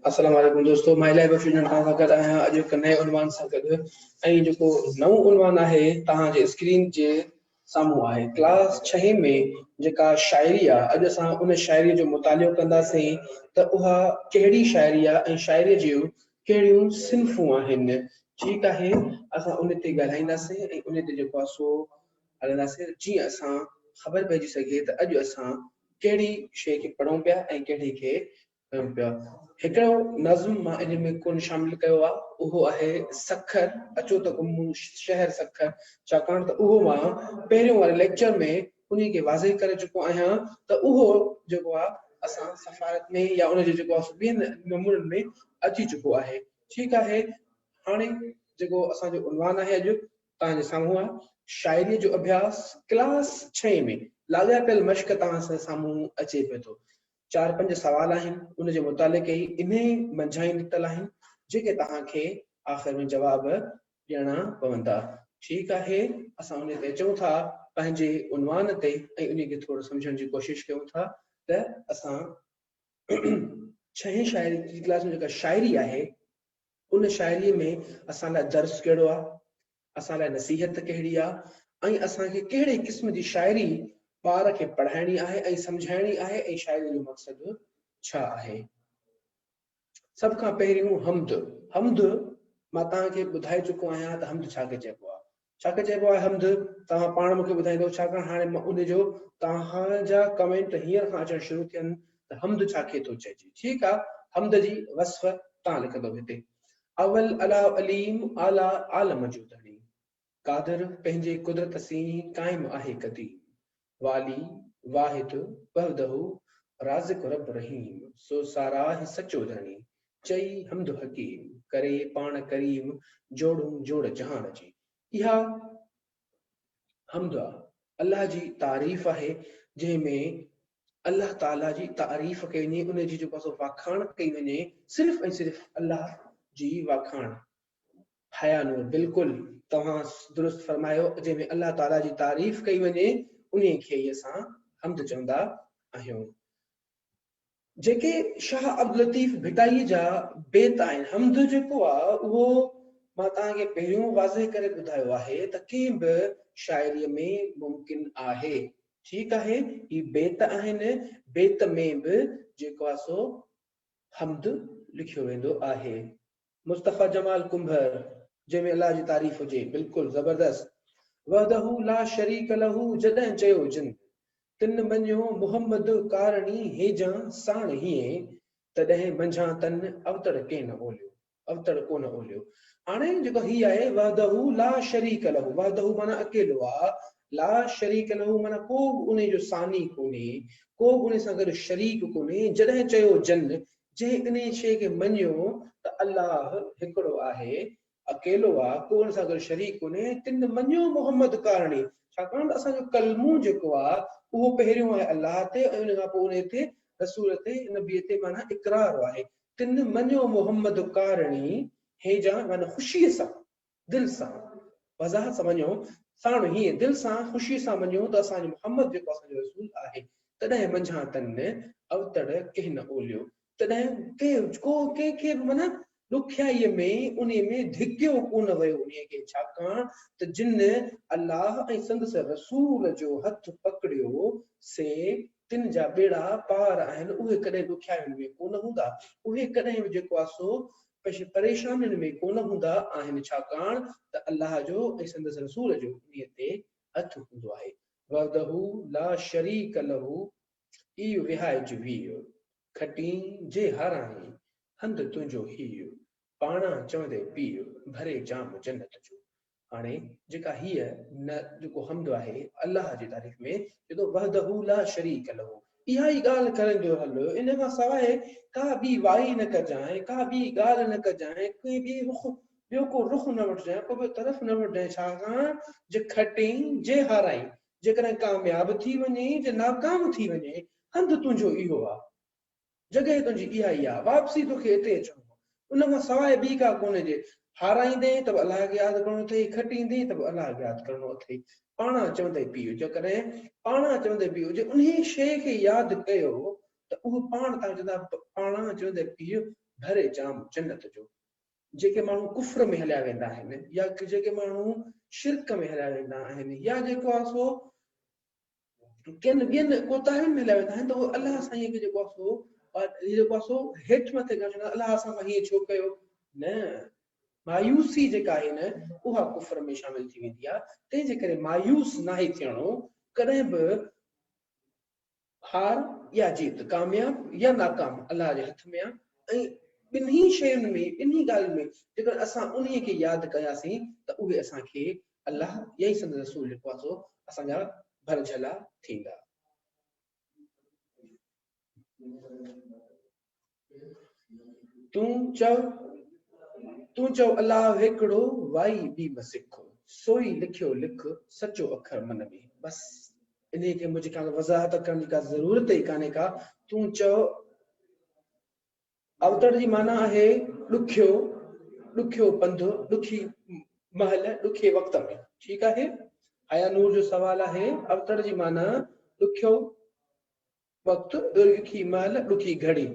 السلام عليڪم دوستو مان الاهي بخش جن توهان سان گڏ آهيان اڄ هڪ نئين عنوان سان گڏ ۽ جيڪو نئون عنوان آهي توهان جي اسڪرين جي سامهون آهي ڪلاس ڇهين ۾ جيڪا شاعري آهي اڄ اسان ان شاعري جو مطالعو ڪنداسين ته اها ڪهڙي شاعري آهي ۽ شاعري جون ڪهڙيون صنفون آهن ٺيڪ آهي اسان ان تي ڳالهائينداسين ۽ ان تي جيڪو آهي سو هلنداسين جيئن اسان خبر پئجي سگهي ته اڄ اسان ڪهڙي شيء کي پڙهون پيا ۽ ڪهڙي کي ڪيون پيا. هڪڙو نظم مان ان ۾ ڪونه شامل ڪيو آ اهو آهي سکر اچو ته گهمون شهر سکر ڇاڪاڻ ته اهو مان پهريون واري ليڪچر ۾ انهي کي واضح ڪري چڪو آهيان ته اهو جيڪو آ اسان سفارت ۾ يا ان جو جيڪو آ سو ٻين نمونن ۾ اچي چڪو آهي ٺيڪ آهي هاڻي جيڪو اسان جو عنوان آهي اڄ توهان جي سامهون آهي شاعري جو اڀياس ڪلاس ڇهين ۾ لاڳاپيل مشق توهان سان سامهون اچي پئي ٿو چار پنج سوال آهن ان جي متعلق ئي انهي منجهان ئي نڪتل آهن جيڪي توهان کي آخر ۾ جواب ڏيڻا پوندا. ٺيڪ آهي اسان انهي تي اچون ٿا پنهنجي عنوان تي ۽ انهي کي ٿورو سمجهڻ جي ڪوشش ڪيون ٿا ته اسان ڇهين شاعري جي ڪلاس ۾ جيڪا شاعري آهي ان شاعريء ۾ اسان لاء درس ڪهڙو آ، اسان لاء نصيحت ڪهڙي آ ۽ اسان کي ڪهڙي قسم جي شاعري ٻار کي پڙهائڻي آهي ۽ سمجهائڻي آهي ۽ شاعريء جو مقصد ڇا آهي. سڀ کان پهريون حمد، حمد مان توهان کي ٻڌائي چڪو آهيان ته حمد ڇا کي چئبو آ. ڇا کي چئبو آهي حمد؟ توهان پاڻ مون کي ٻڌائيندو ڇاڪاڻ هاڻي مان ان جو توهان جا ڪمينٽ هينئر کان اچڻ شروع ٿين ته حمد ڇا کي ٿو چئجي. ٺيڪ آ حمد جي وصف توهان لکندو هتي. اول الله عليم اعليٰ عالم جو ڌڻي. قادر پنهنجي قدرت سين قائم آهي قديم. والي واحد وحده رازق رب رحيم سو ساراهه سچو ڌڻي چئي حمد حڪيم ڪري پاڻ ڪريم جوڙون جوڙ جهان جي. اها حمد آ الله جي تعريف آهي جنهن ۾ الله تعالي جي تعريف ڪئي وڃي ان جي جيڪو سو واکاڻ ڪئي وڃي صرف ۽ صرف الله جي واکاڻ. حيا نور بلڪل توهان درست فرمايو جنهن ۾ الله تعالي جي تعريف ڪئي وڃي انهي کي ئي اسان حمد چوندا آهيون. جيڪي شاهه عبداللطيف ڀٽائي جا بيت آهن حمد جيڪو آ اهو مان توهان کي پهريون واضح ڪري ٻڌايو آهي ته ڪنهن به شاعري ۾ ممڪن آهي ٺيڪ آهي هي بيت آهن بيت ۾ به جيڪو آ سو حمد لکيو ويندو آهي. مصطفيٰ جمال ڪنڀر جنهن ۾ الله جي تعريف هجي بلڪل زبردست وحده لا شريڪ له جڏهن چيو جن تن مڃيو محمد ڪارڻي هيجان ساڻ هيئين تڏهن منجهان تن اوتڙ ڪين اوليو اوتڙ ڪونه اوليو هاڻي جيڪو هي آهي وحده لا شريڪ له وحده معنيٰ اڪيلو آ لا شريڪ له معنيٰ ڪو به انهي جو ثاني ڪونهي ڪو به انهي سان گڏ شريڪ ڪونهي جڏهن چيو جن جنهن انهيء شيء کي مڃيو ته الله هڪڙو آهي، اڪيلو آ، ڪو ان سان گڏ شريڪ ڪونهي، تن مڃيو محمد ڪارڻي، ڇاڪاڻ ته اسان جو ڪلمو جيڪو آ، اهو پهريون آهي الله تي ۽ ان کان پوء انهيء تي رسول تي، نبيء تي معنيٰ اقرار آهي، تن مڃيو محمد ڪارڻي، هيجان معنيٰ خوشيء سان. دل سان، وضاحت سان مڃو، ساڻ هيئن دل سان خوشيء سان مڃو ته اسان جو محمد جيڪو اسان جو رسول آهي، تڏهن منجهان تن اوتڙ ڪنهن نه اوليو، تڏهن ڪنهن ڪو ڪنهن کي به معنيٰ ڏکيائيء ۾ انهيء ۾ ڌڪيو ڪونه ويو انهيء کي، ڇاڪاڻ ته جن الله ۽ سندس رسول جو هٿ پڪڙيو، سي تن جا ٻيڙا پار آهن، اهي ڪڏهن ڏکيائين ۾ ڪونه هوندا، اهي ڪڏهن به جيڪو آهي سو پريشانين ۾ ڪونه هوندا آهن ڇاڪاڻ ته الله جو ۽ سندس رسول جو انهيء تي هٿ هوندو آهي. وحده لا شريڪ له ايء وهائج ويء، کٽين جي هارائين، هنڌ تنهنجو هيء، پاڻان چوندي پيء، ڀري جام جنت جو. هاڻي جيڪا هيء نه جيڪو حمد آهي الله جي تعريف ۾ چئي ٿو وحده لا شريڪ له اها ئي ڳالهه ڪرندو هل ان کان سواء ڪا ٻي وائي نه ڪجانء ڪا ٻي ڳالهه نه ڪجانء ڪنهن ٻي رخ ٻيو ڪو رخ نه وٺجانء ڪو ٻيو طرف نه وٺجانء ڇاڪاڻ جي کٽين جي هارائين جيڪڏهن ڪامياب ٿي وڃين جي ناڪام ٿي وڃين هنڌ تنهنجو اهو آ. جڳهه تنهنجي اها ئي آهي، واپسي توکي اتي اچڻو آهي، ان کان سواء ٻي ڪا ڪونهي، جي هارائيندين ته به الله کي ياد ڪرڻو اٿئي، کٽيندين ته به الله کي ياد ڪرڻو اٿئي، پاڻان چوندي پيء، جيڪڏهن پاڻان چوندي پيء جي انهي شيء کي ياد ڪيو ته اهو پاڻ تان چوندا پاڻان چوندي پيء ڀري جام جنت جو. جيڪي ماڻهو ڪفر ۾ هليا ويندا آهن يا جيڪي ماڻهو شرڪ ۾ هليا ويندا آهن يا جيڪو آهي سو ڪن ٻين ڪوتاهين ۾ هليا ويندا آهن ته اهي الله سائين کي جيڪو آهي سو جيڪو آهي سو هيٺ مٿي ڪرڻ ڇڏيندا الله اسان سان هيئن ڇو ڪيو نه مايوسي جيڪا آهي نه اها ڪفر ۾ شامل ٿي ويندي آهي تنهن جي ڪري مايوس ناهي ٿيڻو ڪڏهن به هار يا جيت، ڪامياب يا ناڪام الله جي هٿ ۾ آ ۽ ٻنهي شين ۾، ٻنهي ڳالهين ۾ جيڪڏهن اسان انهيء کي ياد ڪياسين ته اهي اسان کي الله يا ئي سندس رسول جيڪو آ سو اسان جا ڀرجهلا ٿيندا. تون چئو، تون چئو الله هيڪڙو، وائي ٻي م سک، سوئي لکيو لک، سچو اکر من ۾. بس انهيء کي منهنجي خيال ۾ وضاحت ڪرڻ جي ڪا ضرورت ئي ڪانهي ڪا. تون چئو اوتڙ جي معنيٰ آهي ڏکيو، ڏکيو پنڌ، ڏکي مهل، ڏکي وقت ۾. ٺيڪ آهي. حيا نور جو سوال آهي اوتڙ جي معنيٰ ڏکيو وقت، ڏکي مهل، ڏکي گهڙي.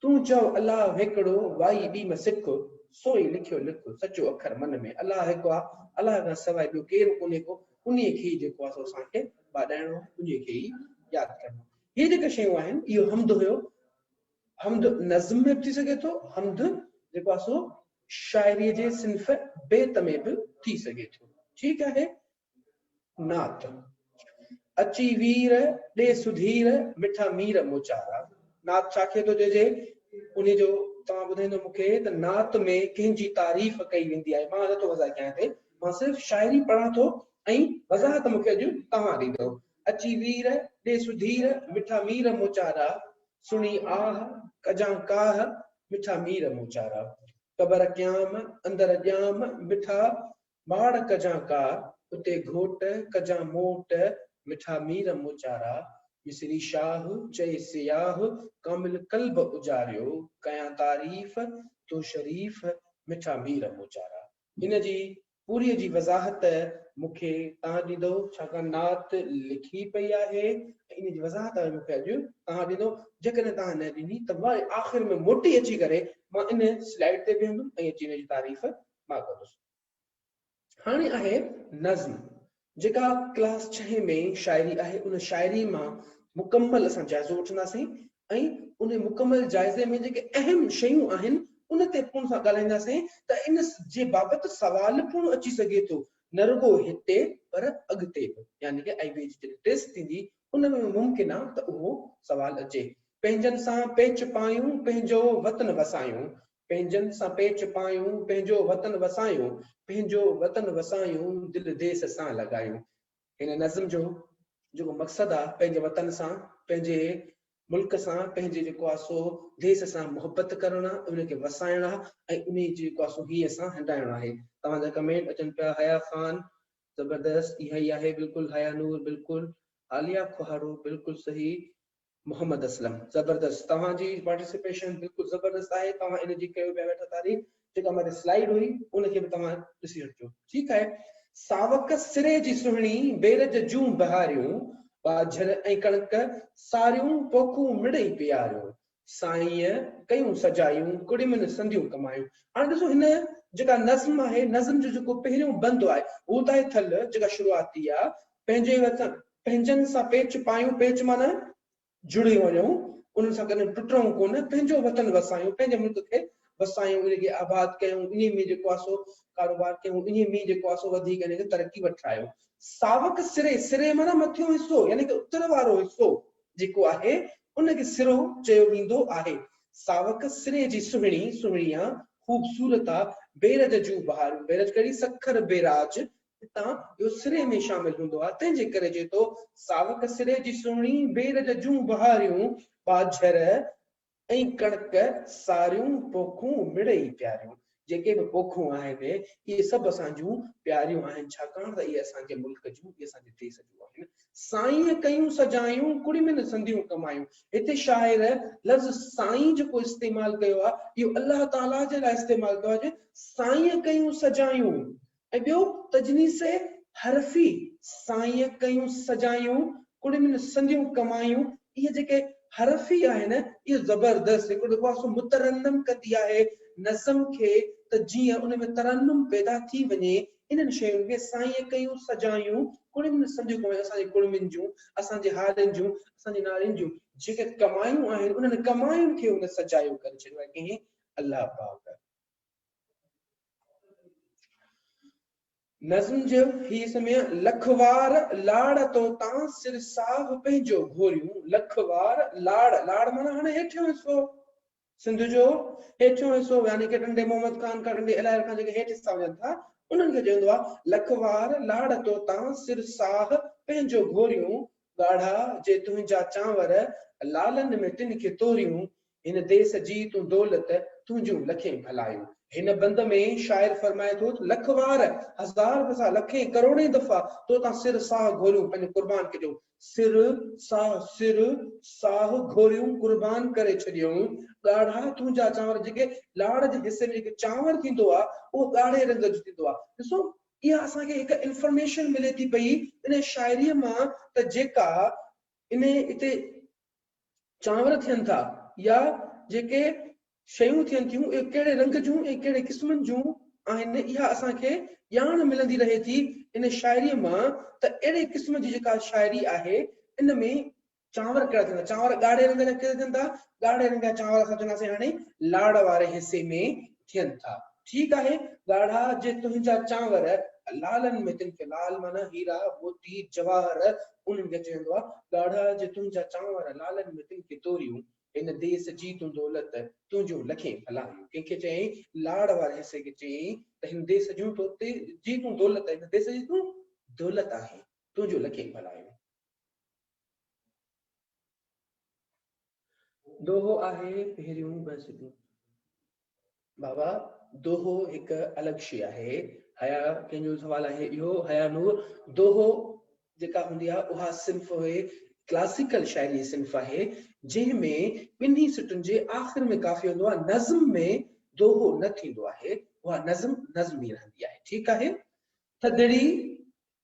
تون چئو الله هيڪڙو، وائي ٻي م سک، سوئي لکيو لک، سچو اکر من ۾. الله هڪ آ، الله کان سواء ٻيو ڪير به ڪونهي ڪو، انهيء کي ئي جيڪو آ سو اسان کي ٻاڏائڻو آهي، انهيء کي ئي ياد ڪرڻو آهي. هي جيڪي شيون آهن، اهو حمد هيو. حمد نظم ۾ به ٿي سگهي ٿو، حمد جيڪو آ سو شاعريء جي صنف بيت ۾ به ٿي سگهي ٿو. ٺيڪ آهي. نعت، اچي وير ڏي سڌير، مٺا مير موچارا. نعت ڇا کي ٿو چئجي؟ انهي جو توهان ٻڌائيندو مون کي ته نعت ۾ ڪنهن جي تعريف ڪئي ويندي آهي. مان نٿو وضاحت ڪيان هتي، مان صرف شاعري پڙهان ٿو ۽ وضاحت مون کي اڄ توهان ڏيندو. اچي وير ڏي سڌير، مٺا مير موچارا. سڻي آهه ڪجان ڪاهه، مٺا مير موچارا. قبر قيام اندر ڄام، مٺا ماڙ ڪجان ڪا، اتي گهوٽ ڪجان موٽ، مٺا مير موچارا، مصري شاهه چئي سياهه، ڪامل قلب اجاريو، ڪيان تعريف تو شريف، مٺا مير موچارا. ان جي پوريء جي وضاحت مون کي توهان ڏيندؤ، ڇاڪاڻ نعت لکي پئي آهي ۽ ان جي وضاحت مون کي اڄ توهان ڏيندؤ، جيڪڏهن توهان نه ڏني ته وري آخر ۾ موٽي اچي ڪري مان ان سلائيڊ تي ويهندم ۽ اچي ان جي تعريف مان ڪندس. هاڻي آهي نظم جيڪا ڪلاس ڇهين ۾ شاعري آهي ان شاعري مان مڪمل اسان جائزو وٺنداسين ۽ ان مڪمل جائزي ۾ جيڪي اهم شيون آهن ان تي پڻ سان ڳالهائينداسين ته ان جي بابت سوال پڻ اچي سگهي ٿو نه رڳو هتي پر اڳتي به يعني ڪه آئي بي جي جڏهن ٽيسٽ ٿيندي ان ۾ به ممڪن آهي ته اهو سوال اچي. پنهنجن سان پيچ پايون پنهنجو وطن وسايون پنهنجن سان پيچ پايون، پنهنجو وطن وسايون، پنهنجو وطن وسايون، دل ديس سان لڳايون. هن نظم جو جيڪو مقصد آ پنهنجي وطن سان، پنهنجي ملڪ سان، پنهنجي جيڪو آ سو ديس سان محبت ڪرڻ آ، ان کي وسائڻ آ ۽ انهي جي جيڪو آ سو هينئين سان هنڊائڻ آهي. توهان جا ڪمينٽ اچن پيا حيا خان زبردست اها ئي آهي بلڪل حيا نور بلڪل عاليه کوهارو بلڪل صحيح محمد اسلم زبردست توهان جي پارٽيسپيشن بلڪل زبردست آهي توهان ان جي ڪيو پيا ويٺا تعريف جيڪا مٿي سلائيڊ هئي ان کي به توهان ڏسي وٺجو ٺيڪ آهي ساوڪ سري جي سهڻي بيرج جون بهاريون ٻاجهر ۽ ڪڻڪ ساريون پوکون مڙئي پياريون سائينء ڪيون سجايون ڪڙمين سنديون ڪمايون هاڻي ڏسو هن جيڪا نظم آهي نظم جو جيڪو پهريون بند آهي هو ته آهي ٿل جيڪا شروعاتي آهي پنهنجي وطن پنهنجن سان پيچ پايون، پيچ معنيٰ جڙي وڃون، انهن سان ڪڏهن ٽٽون ڪونه، پنهنجو وطن وسايون، پنهنجي ملڪ کي وسايون، ان کي آباد ڪيون، انهي ۾ جيڪو آهي سو ڪاروبار ڪيون، انهي ۾ جيڪو آهي سو وڌيڪ ان کي ترقي وٺرايون. ساوڪ سري، سري معنيٰ مٿيون حصو يعني ڪه اتر وارو حصو جيڪو آهي، ان کي سرو چيو ويندو آهي. ساوڪ سري جي سهڻي، سهڻي آ، خوبصورت آ، بيرج جون بهارون، بيرج ڪهڙي؟ سکر بيراج، هتان اهو سري ۾ شامل هوندو آهي، تنهن جي ڪري چئي ٿو، ساوڪ سري جي سهڻي، بيرج جون بهاريون، ٻاجهر ۽ ڪڻڪ ساريون، پوکون مڙئي پياريون. جيڪي به پوکون آهن، اهي سڀ اسان جون پياريون آهن، ڇاڪاڻ ته اهي اسان جي ملڪ جون، اهي اسان جي ديس جون آهن. سائينء ڪيون سجايون، ڪڙمين سنديون ڪمايون. هتي شاعر لفظ سائين جيڪو استعمال ڪيو آهي، اهو الله تعاليٰ جي لاء استعمال ڪيو آهي، سائينء ڪيون سجايون، ۽ ٻيو تجنيس حرفي، سائينء ڪيون سجايون، ڪڙمين سنديون ڪمايون، اهي جيڪي حرفي آهي نه اهو زبردست هڪڙو جيڪو آهي سو مترنم ڪندي آهي نظم کي ته جيئن ان ۾ ترنم پيدا ٿي وڃي. انهن شين کي سائينء ڪيون سجايون ڪڙمين سنڌيون ڪمايون اسان جي ڪڙمين جون، اسان جي هارين جون، اسان جي نارين جون جيڪي ڪمايون آهن انهن ڪماين کي هن سجايو ڪري ڇڏيو آهي ڪنهن الله پاڪ. نظم جو هي سمي لکوار لاڙ تو تان سر ساهه پنهنجو گهوريون لکوار لاڙ لاڙ معنيٰ هاڻي هيٺيون حصو سنڌ جو هيٺيون حصو يعني ڪي ٽنڊي محمد خان کان ٽنڊي الهيار کان جيڪي هيٺ حصا وڃن ٿا انهن کي چوندو آهي لکوار لاڙ تو تان سر ساهه پنهنجو گهوريون ڳاڙها جي تنهنجا چانور لالن ۾ تن کي توريون هن ديس جي تون دولت، تنهنجون لکين ڀلايون. هن بند ۾ شاعر فرمائي ٿو ته لک وار، هزار دفعا، لکين، ڪروڙين دفعا تو تان سر ساهه گهوريون پنهنجو قربان ڪجون. سر، ساهه، سر، ساهه گهوريون قربان ڪري ڇڏيون. ڳاڙها تنهنجا چانور جيڪي لاڙ جي حصي ۾ جيڪي چانور ٿيندو آ اهو ڳاڙهي رنگ جو ٿيندو آ. ڏسو اها اسان کي هڪ انفارميشن ملي ٿي پئي ان شاعريء مان ته جيڪا انهي اتي چانور ٿين ٿا يا جيڪي شيون ٿين ٿيون اهي ڪهڙي رنگ جون ۽ ڪهڙي قسمن جون آهن اها اسان کي ڄاڻ ملندي رهي ٿي ان شاعريء مان ته اهڙي قسم جي جيڪا شاعري آهي ان ۾ چانور ڪهڙا ٿين ٿا چانور ڳاڙهي رنگ جا ڪهڙا ٿين ٿا ڳاڙهي رنگ جا چانور اسان چونداسين هاڻي لاڙ واري حصي ۾ ٿين ٿا. ٺيڪ آهي ڳاڙها جي تنهنجا چانور لالن ۾ تن کي لال معنيٰ هيرا، موتي، جواهر انهن کي چيو ويندو آهي. ڳاڙها جي تنهنجا چانور لالن ۾ تن کي توريون هن ديس جي تون دولت تنهنجون لکين ڀلايون. ڪنهن کي چيائين؟ لاڙ واري حصي کي چيائين ته هن ديس جون تو تي جي تون دولت هن ديس جي تون دولت آهين تنهنجون لکين ڀلايون. دوهو آهي پهريون ٻه سٽون. بابا دوهو هڪ الڳ شي آهي. حيا ڪنهن جو سوال آهي اهو حيا نور دوهو جيڪا هوندي آهي اها صنف اهي ڪلاسيڪل شاعري جي صنف آهي جنهن ۾ ٻنهي سٽن جي آخر ۾ قافيو هوندو آهي نظم ۾ دوهو نه ٿيندو آهي اها نظم نظم ئي رهندي آهي ٺيڪ آهي ٿڌڙي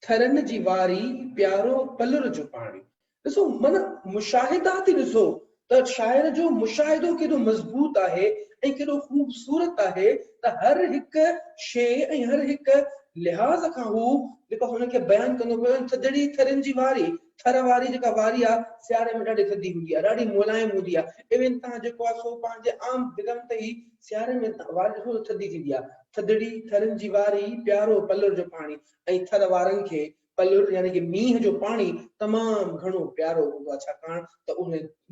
ٿرن جي واري پيارو پلر جو پاڻي. ڏسو معنيٰ مشاهدات ئي ڏسو ته شاعر جو مشاهدو ڪيڏو مضبوط آهي ۽ ڪيڏو خوبصورت آهي ته هر هڪ شيء ۽ هر هڪ لحاظ کان هو جيڪو هن کي بيان ڪندو پيو وڃي. ٿڌڙي ٿرن جي واري، ٿر واري جيڪا واري آهي سياري ۾ ڏاڍي ٿڌي هوندي آهي، ڏاڍي ملائم هوندي آهي. ايون تان جيڪو آهي سو پنهنجي عام بدن تي ئي سياري ۾ واري ڏسو ته ٿڌي ٿيندي آهي. ٿڌڙي ٿرن جي واري پيارو پلر جو پاڻي. ۽ ٿر وارن کي پلر يعني ڪي مينهن جو پاڻي تمام گهڻو پيارو هوندو آهي ڇاڪاڻ ته ان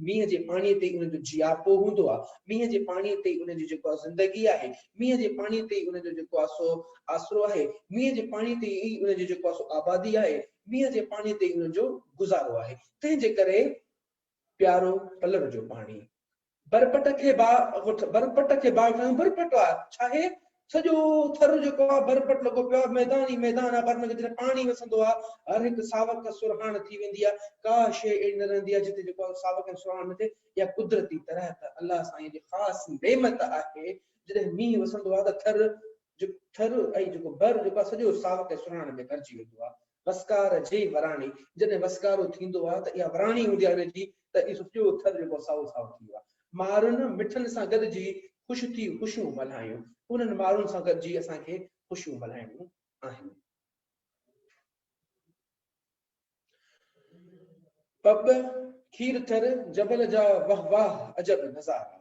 مينهن جي پاڻي تي ئي انهن جو جياپو هوندو آهي مينهن جي پاڻي تي ئي انهن جي جيڪو آهي زندگي آهي مينهن جي پاڻي تي ئي انهن جو جيڪو آهي سو آسرو آهي مينهن جي پاڻي تي ئي انهن جي جيڪو آهي سو آبادي آهي مينهن جي پاڻي تي ئي انهن جو گذارو آهي تنهن جي ڪري پيارو پلر جو پاڻي برپٽ کي باغ برپٽ کي باغ ٺاهيون برپٽ آ ڇاهي سڄو ٿر جيڪو آ برپٽ لڳو پيو آ ميدان ئي ميدان آ پر ان کي جڏهن پاڻي وسندو آ هر هڪ ساوڪ سرهاڻ ٿي ويندي آ ڪا شيء اهڙي نه رهندي آ جتي جيڪو آ ساوڪ ۽ سرهاڻ نه ٿئي اها قدرتي طرح ته الله سائين جي خاص نعمت آهي جڏهن مينهن وسندو آ ته ٿر جو ٿر ۽ جيڪو بر جيڪو آ سڄو ساوڪ ۽ سرهاڻ ۾ ڀرجي ويندو آ وسڪار جي وراڻي، جڏهن وسڪارو ٿيندو آهي ته اها وراڻي هوندي آهي ان جي ته اهو سڄو ٿر جيڪو سائو سائو ٿي ويو آهي. مارن مٺن سان گڏجي خوش ٿي خوشيون ملهايون. انهن مارن سان گڏجي اسان کي خوشيون ملهائڻيون آهن. پٻ، کير ٿر، جبل جا وهه واهه عجب نظارا.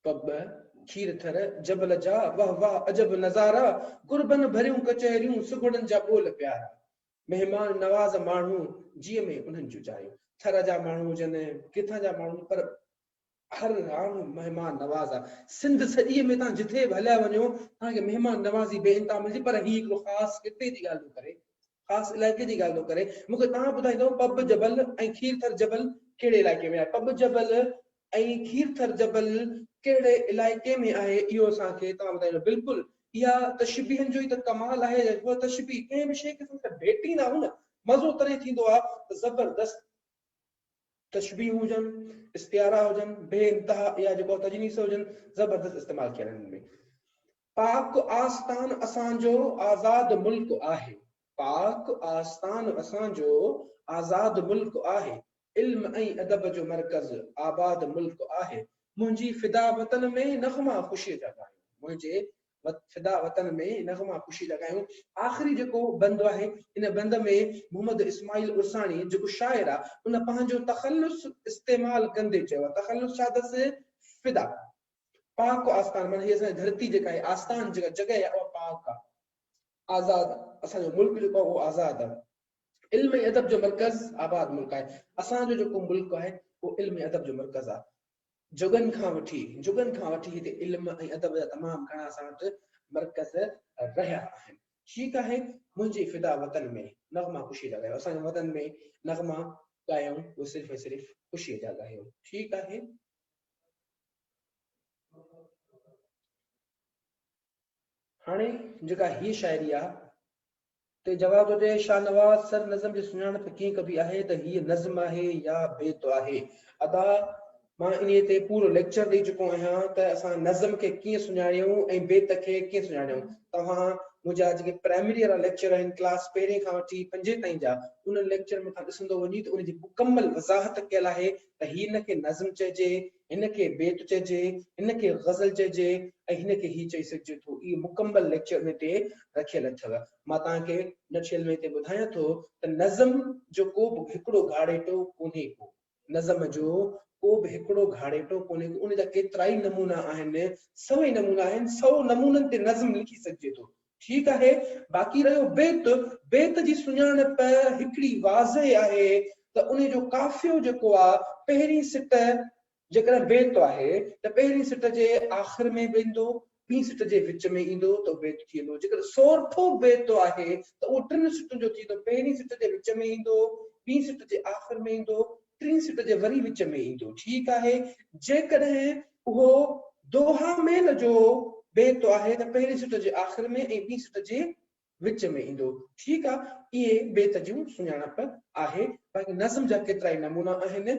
پٻ، کير ٿر، جبل جا، وه واه عجب نظارا، قربن ڀريون ڪچهريون، سگهڙن جا ٻول پيارا. مهمان نواز ماڻهو، جيء ۾ انهن جون جايون. ٿر جا ماڻهو هجن، ڪٿان جا ماڻهو پر هر ماڻهو مهمان نواز آ. سنڌ سڄيء ۾ توهان جٿي به هليا وڃو، توهان کي مهمان نوازي بي انتها ملندي پر هي هڪڙو خاص خطي جي ڳالهه ٿو ڪري، خاص علائقي جي ڳالهه ٿو ڪري. مون کي توهان ٻڌائيندؤ پٻ جبل ۽ کير ٿر جبل ڪهڙي علائقي ۾ آهي؟ پٻ جبل ۽ کيرٿر جبل ڪهڙي علائقي ۾ آهي اهو اسان کي توهان ٻڌائيندو. بلڪل اها تشبيهن جو ئي ته ڪمال آهي اها تشبيهه ڪنهن به شيء کي اسان ڀيٽيندا آهيون نه مزو تڏهن ٿيندو آهي ته زبردست تشبيهون هجن استعارا هجن بي انتها يا جيڪو تجنيس هجن زبردست استعمال ڪيل آهن ان ۾ پاڪ آستان اسان جو آزاد ملڪ آهي پاڪ آستان اسان جو آزاد ملڪ آهي. علم ۽ ادب جو مرڪز آباد ملڪ آهي. منهنجي فدا وطن ۾ نغما خوشيء جا ڳايون. منهنجي فدا وطن ۾ نغما خوشيء جا ڳايون. آخري جيڪو بند آهي، ان بند ۾ محمد اسماعيل عرساڻي جيڪو شاعر آهي، ان پنهنجو تخلص استعمال ڪندي چيو آهي. تخلص ڇا اٿس؟ فدا. پاڪ آستان معنيٰ هي اسان جي ڌرتي جيڪا آهي، آستان جيڪا جڳهه آهي اها پاڪ آهي. آزاد اسان جو ملڪ جيڪو آهي اهو آزاد آهي. علم ۽ ادب جو مرڪز آباد ملڪ آهي. اسان جو جيڪو ملڪ آهي اهو علم ۽ ادب جو مرڪز آهي. جڳن کان وٺي جڳن کان وٺي هتي علم ۽ ادب جا تمام گهڻا اسان وٽ مرڪز رهيا آهن. ٺيڪ آهي منهنجي فدا وطن ۾ نغما خوشيء جا ڳايو. اسان جي وطن ۾ نغما ڳايون اهي صرف ۽ صرف خوشيء جا ڳايون. ٺيڪ آهي. هاڻي جيڪا هيء شاعري آ تي جواب ٿو ڏئي شاهنواز سر نظم جي سڃاڻپ ڪيئن ڪبي آهي ته هيء نظم آهي يا بيت آهي؟ ادا مان انهيء تي پورو ليڪچر ڏئي چڪو آهيان ته اسان نظم کي ڪيئن سڃاڻيون ۽ بيت کي ڪيئن سڃاڻيون. توهان منهنجا جيڪي پرائمري وارا ليڪچر آهن ڪلاس پهرين کان وٺي پنجين تائين جا انهن ليڪچر ۾ توهان ڏسندو وڃي ته ان جي مڪمل وضاحت ڪيل آهي ته هن کي نظم چئجي، هن کي بيت چئجي، هن کي غزل چئجي ۽ هن کي هي چئي سگهجي ٿو. اهي مڪمل ليڪچر ان تي رکيل اٿو. مان توهان کي نٽشيل ۾ هتي ٻڌايان ٿو ته نظم جو ڪو به هڪڙو گهاڙيٽو ڪونهي ڪو. نظم جو ڪو به هڪڙو گهاڙيٽو ڪونهي ڪو. ان جا ڪيترائي نمونا آهن، سوين نمونا آهن، سئو نمونن تي نظم لکي سگهجي ٿو. ٺيڪ آهي، باقي رهيو بيت، بيت جي سڃاڻپ هڪڙي واضح آهي ته ان جو قافيو جيڪو آ پهرين سٽ جيڪڏهن بيت آهي ته پهرين سٽ جي آخر ۾ به ايندو، ٻي سٽ جي وچ ۾ ايندو ته بيت ٿي ويندو، جيڪڏهن سورٺو بيت آهي ته اهو ٽن سٽن جو ٿيندو، پهرين سٽ جي وچ ۾ ايندو، ٻي سٽ جي آخر ۾ ايندو، ٽين سٽ جي وري وچ ۾ ايندو. ٺيڪ آهي، جيڪڏهن اهو دوها ميل جو بيت آهي ته پهرين سٽ جي آخر ۾ ۽ ٻي سٽ جي وچ ۾ ايندو. ٺيڪ آ، اهي بيت جون سڃاڻپ آهي. باقي نظم جا ڪيترائي نمونا آهن،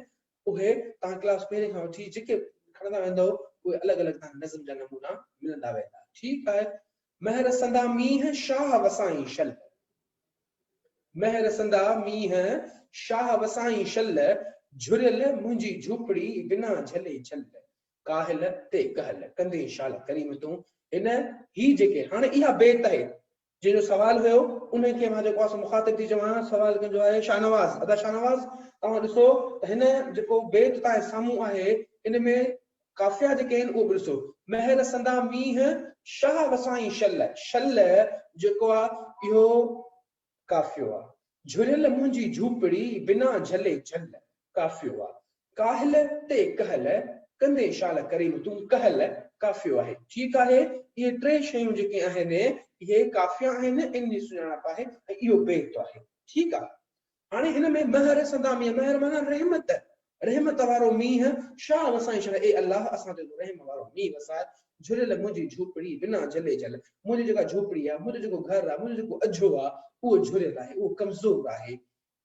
اهي توهان ڪلاس پهرين کان وٺي جيڪي کڻندا ويندؤ، اهي الڳ الڳ توهان کي نظم جا نمونا ملندا ويندا. ٺيڪ آهي. مهر سندا مينهن شاهه وسائين شل. مهر سندا مينهن شاهه وسائين شل، جهريل منهنجي جهوپڙي بنا جهلي جهل، ڪاهل تي ڪهل ڪندين شال ڪريم تون. هن هي جيڪي هاڻي اها بيت آهي جنهن جو سوال هيو انهي کي مان جيڪو آهي سو مخاطب ٿي چوان سوال ڪنهن جو آهي شاهنواز ادا شاهنواز توهان ڏسو ته هن جيڪو بيت توهان جي سامهون آهي ان ۾ قافيا جيڪي آهن اهو به ڏسو. مهر سندا مينهن شاهه وسائين شل، شل جيڪو آ اهو قافيو آ. جهريل منهنجي جهوپڙي بنا جهلي جهل، قافيو آ. ڪاهل تي ڪهل ڪندين شال ڪريم تون، ڪهل قافيو آهي. ٺيڪ آهي اهي ٽي شيون جيڪي آهن اهي قافيا آهن ان جي سڃاڻپ آهي ۽ اهو بيت آهي. ٺيڪ آ. هاڻي هن ۾ مهر سندا مينهن، مهر معنيٰ رحمت، رحمت وارو مينهن، شاهه وسائين شل، اي الله اسان تي تون رحم وارو مينهن وساء، جهليل منهنجي جهوپڙي بنا جهلي جهل، منهنجي جيڪا جهوپڙي آهي، منهنجو جيڪو گهر آهي، منهنجو جيڪو اجهو آهي، اهو جهريل آهي، اهو ڪمزور آهي،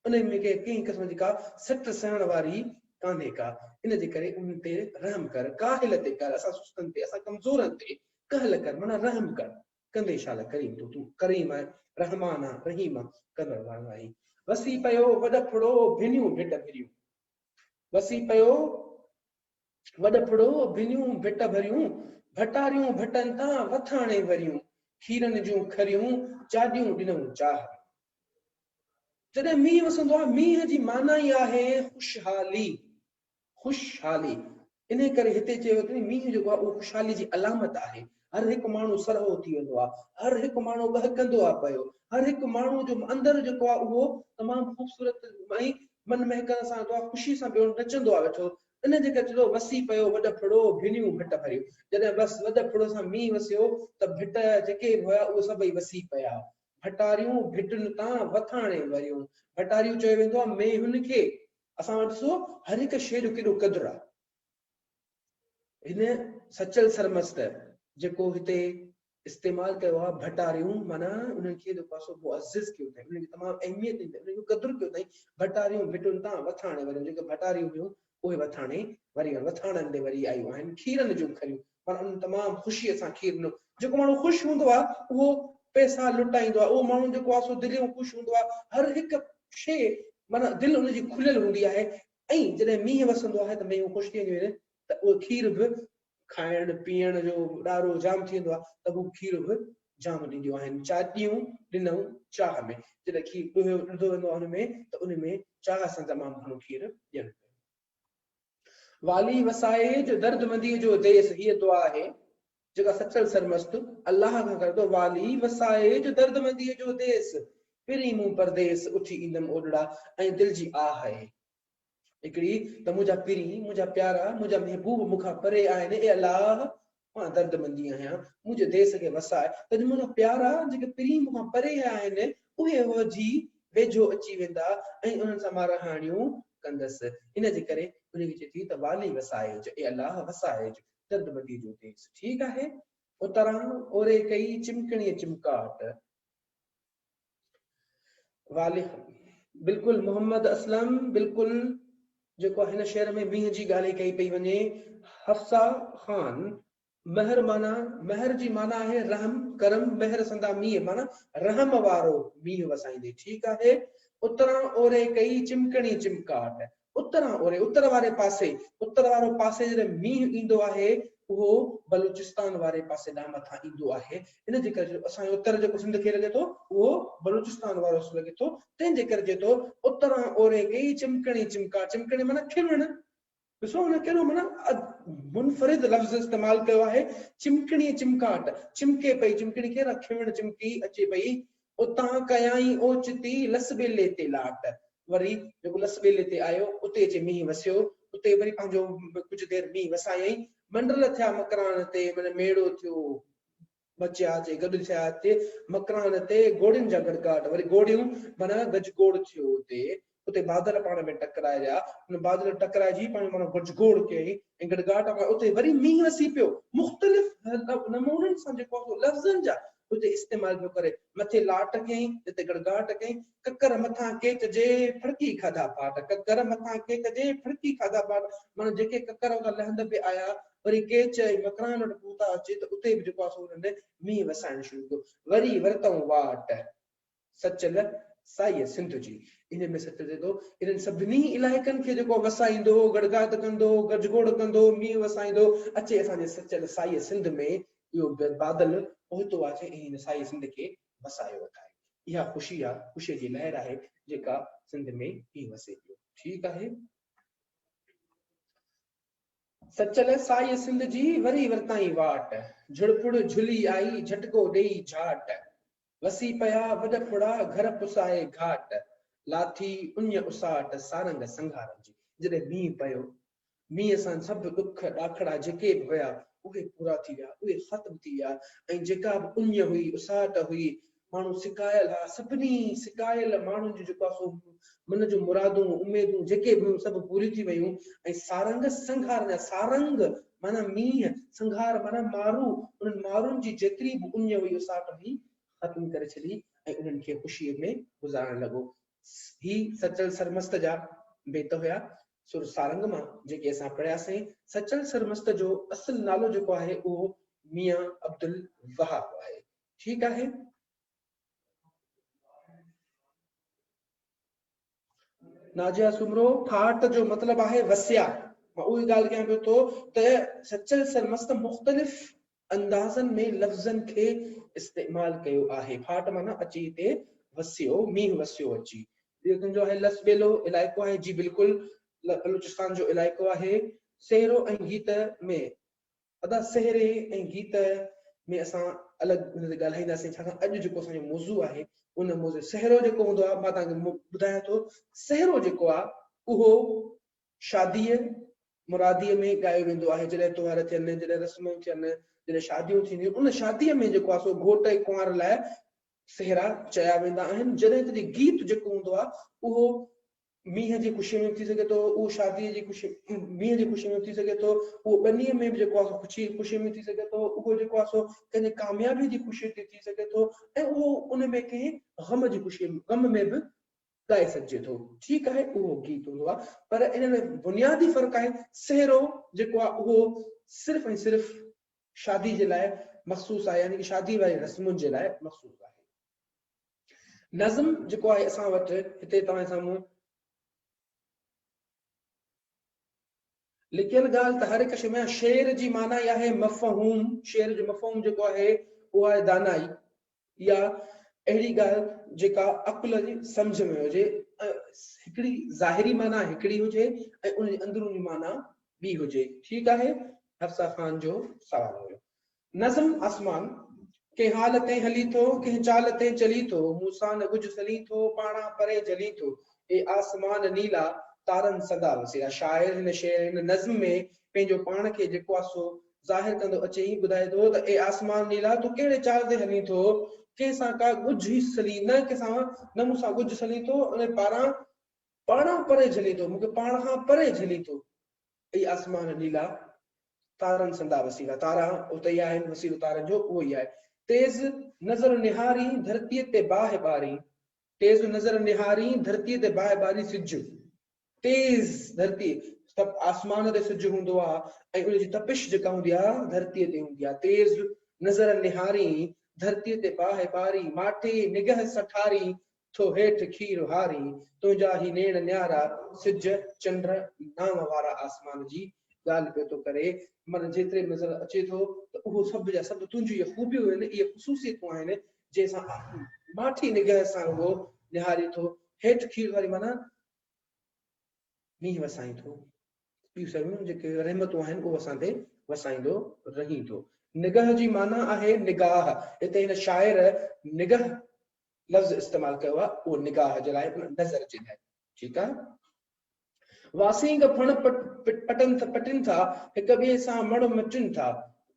ان ۾ ڪنهن قسم جي ڪا سٽ سهڻ واري ڪانهي ڪا، ان جي ڪري انهن تي رحم ڪر، ڪاهل تي ڪر، اسان سستن تي، اسان ڪمزورن تي ڪهل ڪر، معنيٰ رحم ڪر. ڪندي شال ڪريم تون، تون ڪريم آهين، رحمان آهين، رحيم آهين، ڪندڙ وارو آهين. وسي پيو وڏ ڦڙو، ڀنيون ڀٽ ڀريون. وسي پيو وڏ ڦڙو، ڀنيون ڀٽ ڀريون. ڀٽاريون ڀٽن تان وٿاڻي وريون. کيرن جون کريون، چاڏيون ڏنئون چاهه ۾. جڏهن مينهن وسندو آهي، مينهن جي معنيٰ ئي آهي خوشحالي. خوشحالي، انهيء ڪري هتي چيو ويو ته مينهن جيڪو آهي اهو خوشحالي جي علامت آهي. هر هڪ ماڻهو سرهو ٿي ويندو آهي، هر هڪ ماڻهو ٻهڪندو آهي پيو، هر هڪ ماڻهو جو اندر جيڪو آهي اهو تمام خوبصورت ۽ من مهڪڻ سان هوندو آهي، خوشي سان پيو نچندو آهي ويٺو. ان جي ڪري چئي ٿو وسي پيو وڏ ڦڙو، ڀنيون ڀٽ ڀريون. جڏهن بس وڏ ڦڙو سان مينهن وسيو ته ڀٽ جيڪي به هيا اهي سڀئي وسي پيا. ڀٽاريون ڀٽن تان وٿاڻي وريون. ڀٽاريون چيو ويندو آهي مينهن کي. اسان وٽ ڏسو هر هڪ شيء جو ڪيڏو قدر آهي. هن سچل سرمست جيڪو هتي استعمال ڪيو آهي ڀٽاريون معنيٰ انهن کي جيڪو آهي سو معزز ڪيو اٿائين، انهن کي تمام اهميت ڏني اٿائين، انهن جو قدر ڪيو اٿائين. ڀٽاريون ڀٽن تان وٿاڻي وريون، جيڪي ڀٽاريون هيون اهي وٿاڻي وري وٿاڻن تي وري آيون آهن. کيرن جون کريون معنيٰ انهن تمام خوشيء سان کير ڏنو. جيڪو ماڻهو خوش هوندو آهي اهو پئسا لٽائيندو آهي، اهو ماڻهو جيڪو آهي سو دليون خوش هوندو آهي، هر هڪ شيء معنيٰ دل ان جي کليل هوندي آهي. ۽ جڏهن مينهن وسندو آهي ته مينهون خوش ٿي وينديون آهن ته اهو کير به کائڻ پيئڻ جو ڏارو جام ٿي ويندو آهي ته هو کير به جام ڏينديون آهن. چاڏيون ڏنئون چاهه ۾، جڏهن کير ڏهيو ڏڌو ويندو آهي ان ۾ ته ان ۾ چاهه سان تمام گهڻو کير ڏين پيون. والي وسائي جو دردمنديء جو ديس، هيء دعا آهي جيڪا سچل سرمست الله کان ڪري ٿو، والي وسائي جو دردمنديء جو ديس، پرين مون پرديس، اٿي ايندم اوڏڙا ۽ دل جي آه آهي. هڪڙي ته منهنجا پرين، منهنجا پيارا، منهنجا محبوب مون کان پري آهن، اي الله! مان دردمندي آهيان، منهنجي ديس کي وساء ته جو منهنجا پيارا جيڪي پرين مون کان پري آهن، اهي وجهي ويجهو اچي ويندا ۽ انهن سان مان رهاڻيون ڪندس. ان جي ڪري ان کي چئي ٿي ته والي وسائج، اي الله! وسائج دردمنديء جو ديس. ٺيڪ آهي. اتران اوري ڪئي چمڪڻيء چمڪاٽ. والي بلڪل محمد اسلم بلڪل جيڪو هن شعر ۾ مينهن جي ڳالهه ڪئي پئي وڃي حفصه خان مهر معنيٰ مهر جي معنيٰ آهي رحم ڪرم مهر سندا مينهن معنيٰ رحم وارو مينهن وسائيندي ٺيڪ آهي اتران اوري ڪئي چمڪڻي چمڪاٽ اتران اوري، اتر واري پاسي، اتر وارو پاسي جڏهن مينهن ايندو آهي اهو بلوچستان واري پاسي ڏانهن مٿان ايندو آهي ان جي ڪري جو اسان جو اتر جيڪو سنڌ کي لڳي ٿو اهو بلوچستان وارو حصو لڳي ٿو تنهن جي ڪري چئي ٿو اتران اوري ڪئي چمڪڻي چمڪا چمڪڻي معنيٰ کيوڻ ڏسو هن ڪهڙو معنيٰ منفرد لفظ استعمال ڪيو آهي چمڪڻي چمڪاٽ چمڪي پئي چمڪڻي ڪير آهي کيوڻ چمڪي اچي پئي اتان ڪيائين اوچتي لس ٻيلي تي لاٽ. وري جيڪو لس ٻيلي تي آيو، اتي اچي مينهن وسيو. اتي وري پنهنجو ڪجهه دير مينهن وسايائين. منڊل ٿيا مڪران تي، معنيٰ ميڙو ٿيو، بچيا اچي گڏ ٿيا اچي مڪران تي گوڙين جا گڙگاٽ. وري گوڙيون معنيٰ گجگوڙ ٿيو اتي. اتي بادل پاڻ ۾ ٽڪرائي ويا. ان بادل ٽڪرائجي پاڻ ۾ معنيٰ گجگوڙ ڪيائين ۽ گڙگاٽ مان اتي وري مينهن وسي پيو. مختلف نمونن سان جيڪو آهي سو لفظن جا اتي استعمال پيو ڪري. مٿي لاٽ ڪيائين، جتي گڙگاٽ ڪيائين. ڪڪر مٿان ڪيچ جي ڦڙڪي کاڌا ڦاٽ. ڪڪر مٿان ڪيچ جي ڦڙڪي کاڌا ڦاٽ. معنيٰ جيڪي ڪڪر اتان لهند پئي آيا، وري ڪيچ ۽ مڪران وٽ پهتا اچي ته اتي به جيڪو آهي سو انهن مينهن وسائڻ شروع ڪيو. وري ورتئون واٽ. سچل سائيء سنڌ جي ان ۾ سچل چئي ٿو انهن سڀني علائقن کي جيڪو وسائيندو، گڙگاٽ ڪندو، گجگوڙ ڪندو، مينهن وسائيندو اچي اسان جي سچل سائيء سنڌ ۾ اهو بادل پهتو آهي ۽ هن سائيء سنڌ کي وسايو اٿائين. اها خوشي آ، خوشيء جي لهر آهي جيڪا سنڌ ۾ مينهن وسي پيو. ٺيڪ آهي. سچل سائيء سنڌ جي وري ورتائين واٽ، جھڙپڙ جھلي آئي جھٽڪو ڏيئي جھاٽ. وسي پيا وڏ ڦڙا گهر پسائي گهاٽ، لاٿي اڃ اساٽ سارنگ سنگهارن جي. جڏهن مينهن پيو، مينهن سان سڀ ڏک ڏاکڙا جيڪي به هيا، اهي پورا ٿي ويا، اهي ختم ٿي ويا ۽ جيڪا به اڃ هئي، اساٽ هئي، ماڻهو سڪايل ها، سڀني سڪايل ماڻهن جون جيڪو آهي سو من جون مرادون، اميدون جيڪي به هيون سڀ پوريون ٿي ويون ۽ سارنگ سنگهارن جا، سارنگ معنيٰ مينهن، سنگهار معنيٰ مارو، انهن مارون جي جيتري به اڃ هئي اساٽ هئي، ختم ڪري ڇڏي ۽ انهن کي خوشيء ۾ گذارڻ لڳو. هي سچل سرمست جا بيت هيا، سر سارنگ مان جيڪي اسان پڙهياسين. سچل سرمست جو اصل نالو جيڪو آهي اهو ميان عبدالوهاب آهي. ٺيڪ آهي. ناجيا سومرو، ڦاٽ جو مطلب آهي وسيا. مان اهو ئي ڳالهه ڪيان پيو ٿو ته سچل سرمست مختلف اندازن ۾ لفظن کي استعمال ڪيو آهي. ڦاٽ معنيٰ اچي هتي وسيو، مينهن وسيو اچي. ٻيو تنهنجو آهي لس ٻيلو علائقو آهي، جي بلڪل بلوچستان جو علائقو آهي. سهرو ۽ گيت ۾ ادا سهري ۽ گيت ۾ اسان الڳ ان تي ڳالهائينداسين ڇاڪاڻ اڄ جيڪو اسان جو موضوع آهي ان موضوع سهرو جيڪو هوندو آهي مان توهان کي ٻڌايان ٿو سهرو جيڪو آهي اهو شاديء مراديء ۾ ڳايو ويندو آهي جڏهن تهوار ٿين جڏهن رسمون ٿين جڏهن شاديون ٿينديون ان شاديء ۾ جيڪو آهي سو گهوٽ ۽ ڪنوار لاء سهرا چيا ويندا آهن جڏهن ته گيت جيڪو هوندو آهي اهو مينهن جي خوشيء ۾ به ٿي سگهي ٿو، اهو شاديء جي خوشي مينهن جي خوشيء ۾ به ٿي سگهي ٿو، اهو ٻنيء ۾ به جيڪو آهي سو خوشي خوشيء ۾ ٿي سگهي ٿو، اهو جيڪو آهي سو ڪنهن جي ڪاميابيء جي خوشيء تي ٿي سگهي ٿو ۽ اهو ان ۾ ڪنهن غم جي خوشيء غم ۾ به ڳائي سگهجي ٿو. ٺيڪ آهي اهو گيت هوندو آهي پر ان ۾ بنيادي فرق آهي سهرو جيڪو آهي اهو صرف ۽ صرف شادي جي لاء مخصوص آهي يعني ڪه شادي واري رسمن جي لاء مخصوص آهي. نظم جيڪو آهي اسان وٽ هتي توهان جي سامهون لڪيل ڳالهه ته هر هڪ شيء ۾ آهي. شعر جي معنيٰ ئي آهي مفهوم. شعر جو مفهوم جيڪو آهي اهو آهي دانائي يا اهڙي ڳالهه جيڪا عقل جي سمجهه ۾ هجي ۽ هڪڙي ظاهري معنيٰ هڪڙي هجي ۽ ان جي اندروني معنيٰ ٻي هجي. ٺيڪ آهي حفصه خان جو سوال هيو. نظم آسمان، ڪنهن حال تين هلين ٿو، ڪنهن چال تين چلين ٿو، مون سان نه ڳجهه سلين ٿو، پاڻان پري جهلين ٿو، اي آسمان نيلا، تارن سندا وسيلا. شاعر هن شعر هن نظم ۾ پنهنجو پاڻ کي جيڪو آ سو ظاهر ڪندو اچي ائين ٻڌائي ٿو ته اي آسمان نيلا تون ڪهڙي چال تي هلين ٿو، ڪنهن سان ڪا ڳجهه ئي سلين نه ڪنهن سان نه مون سان ڳجهه سلين ٿو ۽ پاران پاڻان پري جهلين ٿو، مون کي پاڻ کان پري جهلين ٿو. اي آسمان نيلا، تارن سندا وسيلا، تارا اتي ئي آهن، وسيلو تارن جو اهو ئي آهي. تيز نظر نهارين، ڌرتيء تي باهه ٻارين، تيز نظر نهارين، ڌرتيء تي باهه ٻارين، سج تيز ڌرتيء تپ آسمان تي سج هوندو آهي ۽ ان جي تپش جيڪا هوندي آهي ڌرتيء تي هوندي آهي. تيز نظر نهارين، ڌرتيء تي باهه ٻارين، ماٺي نگهه سٺارين، ٿو هيٺ کير هارين، تنهنجا هي نيڻ نيارا، سج، چنڊ، نانء وارا آسمان جي ڳالهه پيو ٿو ڪري، من جيتري به نظر اچي ٿو ته اهو سڀ جا سڀ تنهنجون اهي خوبيون آهن، اهي خصوصيتون آهن، جنهن سان ماٺي نگهه سان رڳو نهارين ٿو، هيٺ کير هارين معنيٰ مينهن وسائين ٿو، ٻيون سڀ جيڪي رحمتون آهن اهو اسان تي وسائيندو رهين ٿو. نگهه جي معنيٰ آهي نگاهه، هتي هن شاعر نگهه لفظ استعمال ڪيو آهي اهو نگاهه جي لاء نظر جي لاء ٺيڪ آهي. واسينگ ڦڻ پٽن پٽين ٿا، هڪ ٻئي سان مڙ مٽين ٿا،